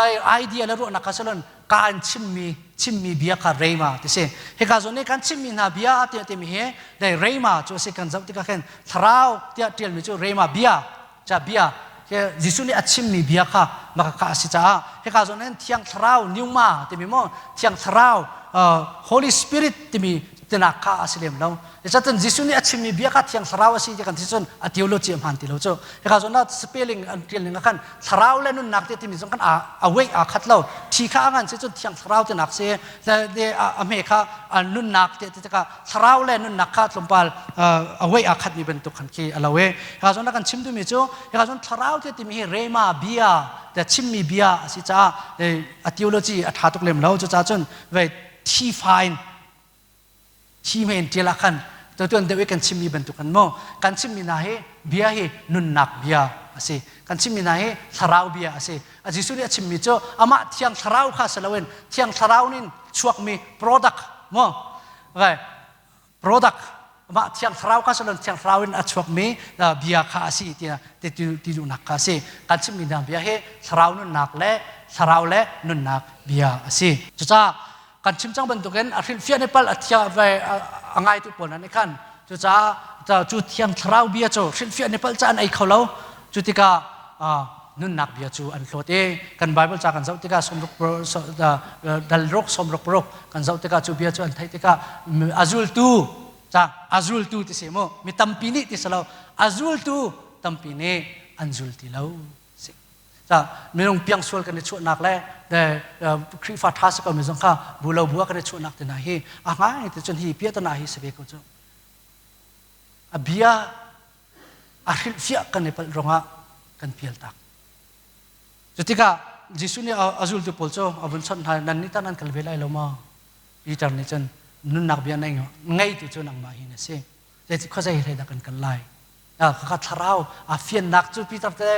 idea le ruahnak kha silon ka an chimmi chimmi bia kha rhema ti si. Hika zawn nih kan chimmi hna bia tiah timi hi dai rhema cu a si kan zoh tikah khin thlarau tiah ṭialmi cu rhema bia ca bia Jesuh nih a chimmi bia kha maka kha a si caah hika zawn hin Thiang Thlarau pneuma timi maw Thiang Thlarau Holy Spirit timi tinak kha a si lem lo. Catan Jesuh nih a chimmi bia kha Thiang Thlarau a si ti kan ti cun a theology a hmaan ti lo cu. Hika zawn ah spelling an ṭial ning ah khan thlarau le nunnak te timi zong khan a weight aa khat lo. Thi kha a ngan si cun Thiang Thlarau tinak si a hme kha nunnak te tikah thlarau le nunnak kha tlawmpal a wei aa khatmi bantuk khan khi a lo i hika zawn kan chim duhmi cu hika zawn thlarau te timi hi rema bia te chimmi bia a si caah a theology a ṭha tuk lem lo cucaah cun vei thi fine thi men ṭial ah khan tuan deuh i kan chimmi bantuk kan maw kan chimmi hna hi bia hi nunnak bia a si kan chimmi hna hi thlarau bia a si a Jesuh nih a chimmi cu amah thiang thlarau kha si loin thiang thlarau nin chuakmi product maw product mah thiang thlarau kha salon thiang thlarau in a chuakmi bia kha a si ti ti duhnak kha a si kan chimmi hna bia hi thlarau nunnak le thlarau le nunnak bia a si cucaah kan chim cang bantukin a hrilhfiah ni pal a thiang a ngaitu pawl nan i khan cucaah cu thiang thlarau bia cu hrilhfiah ni pal ca an ei kho lo cu tikah nunnak bia cu an hlawt i kan Bible ca kan zoh tikah dal ruk sawmruk paruk kan zoh tikah cu bia cu an theih tikah a zultu ca a zultu ti si mu mi tampi nih ti si lo a zultu tampi nih an zul ti lo si ca minung piang sual kan i chuahnak le Khrihfa ṭha si ko mi zong kha bu lo bu ah kan i chuahnak te hna hi a ngai ti cun hi piahtana hi si ve ko cu a bia a hrilhfiah kan i palh ruangah kan pial tak. Cu tikah Jesuh nih a zultu pawl cu a vun chawnh hna nan nih tah nan kal ve lai lo maw? Peter nih cun nunnak bia nei ngeitu cu nangmah hi na si. Zeiti khuazei hlei dah kan kal lai? Khakha thlarau a fiannak cu Peter te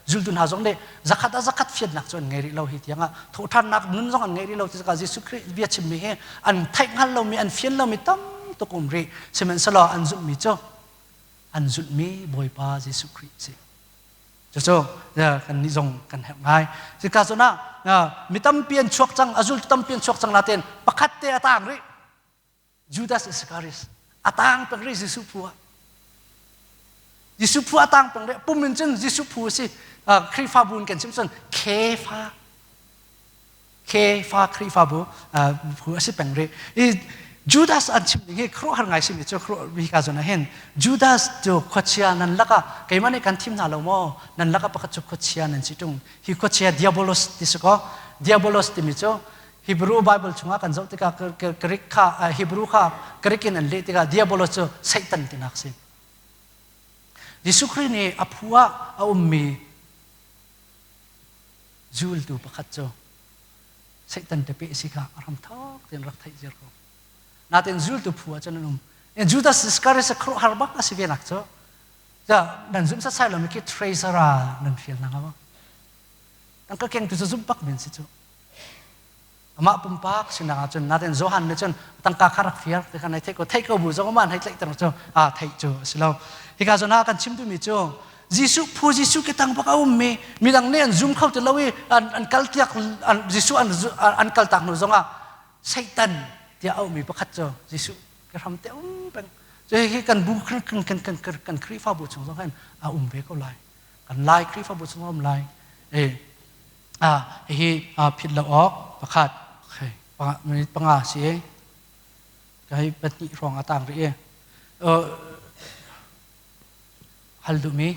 zultu hna zong nih zakhat a zakhat fiannak cu an ngei rih lo hi tiangah thawhṭhannak nun zong an ngei rih lo ti tikah Jesuh Khrih bia chimmi hi an theih hngal lomi an fian lomi tam tuk um rih sihmanhsehlaw an zumhmi cu an zulhmi Bawipa Jesuh Khrih a si. Cucu kan nih zong kan herh ngai. Cuka zawn ah mi tampi an chuak cang, a zultu tampi an chuak cang nain pakhat te a tang rih. Judas Iscariot a tang peng rih Jesuh phu ah. Jesuh phu a tang peng rih. Pum in cun Jesuh phu a si. Khrihfabu in kan chim cun Kepha Kepha Khrihfabu phu a si peng rih. I Judas an chim ding hi khuaruahhar ngai simi cu hika zawn ah hin Judas cu khuachia nan lakah keimah nih kan thim hna lo maw nan lakah pakhat cu khuachia nan si ṭung hi khuachia diabolos ti si kaw diabolos timi cu Hebrew Bible chungah kan zoh tikah Greek kha Hebrew kha Greek in an leh tikah diabolos cu Satan tinak si Jesuh Khrih nih a phu ah a ummi zultu pakhat cu Satan tepe si kha a ram thawk tein rak theih ziar ko. Natin zultu phu ah cun an um. Judas Iscariot khuaruahhar bak a si ve nak cu nan zumh sasai lomi khi treasurer nan fial na nga Tangka kengtu cu zumh bak men si cu. Amah pumpak sinak ah cun natin Johan nih cun tangka kha rak fiar ti kha nai theih ko theih ko bu zong amah hei tlaihter cu a theih cu a si lo. Hika zawn ah kan chim duhmi cu Jesuh phu Jesuh ke tang bak a ummi midang nih an zum kho ti lo i an kal tiak Jesuh an kal tak hnu zongah Satan tiah a ummi pakhat cu Jesuh ke hram te um peng. Cu hi kan bu kan kan kan kan Khrihfabu chung zong hin a um ve ko lai. Kan Lai Khrihfabu chung um lai. Eh hihi phit lo awk pakhat minute panga si. Ka hei pahnih hrawng a tang rih i hal duhmi.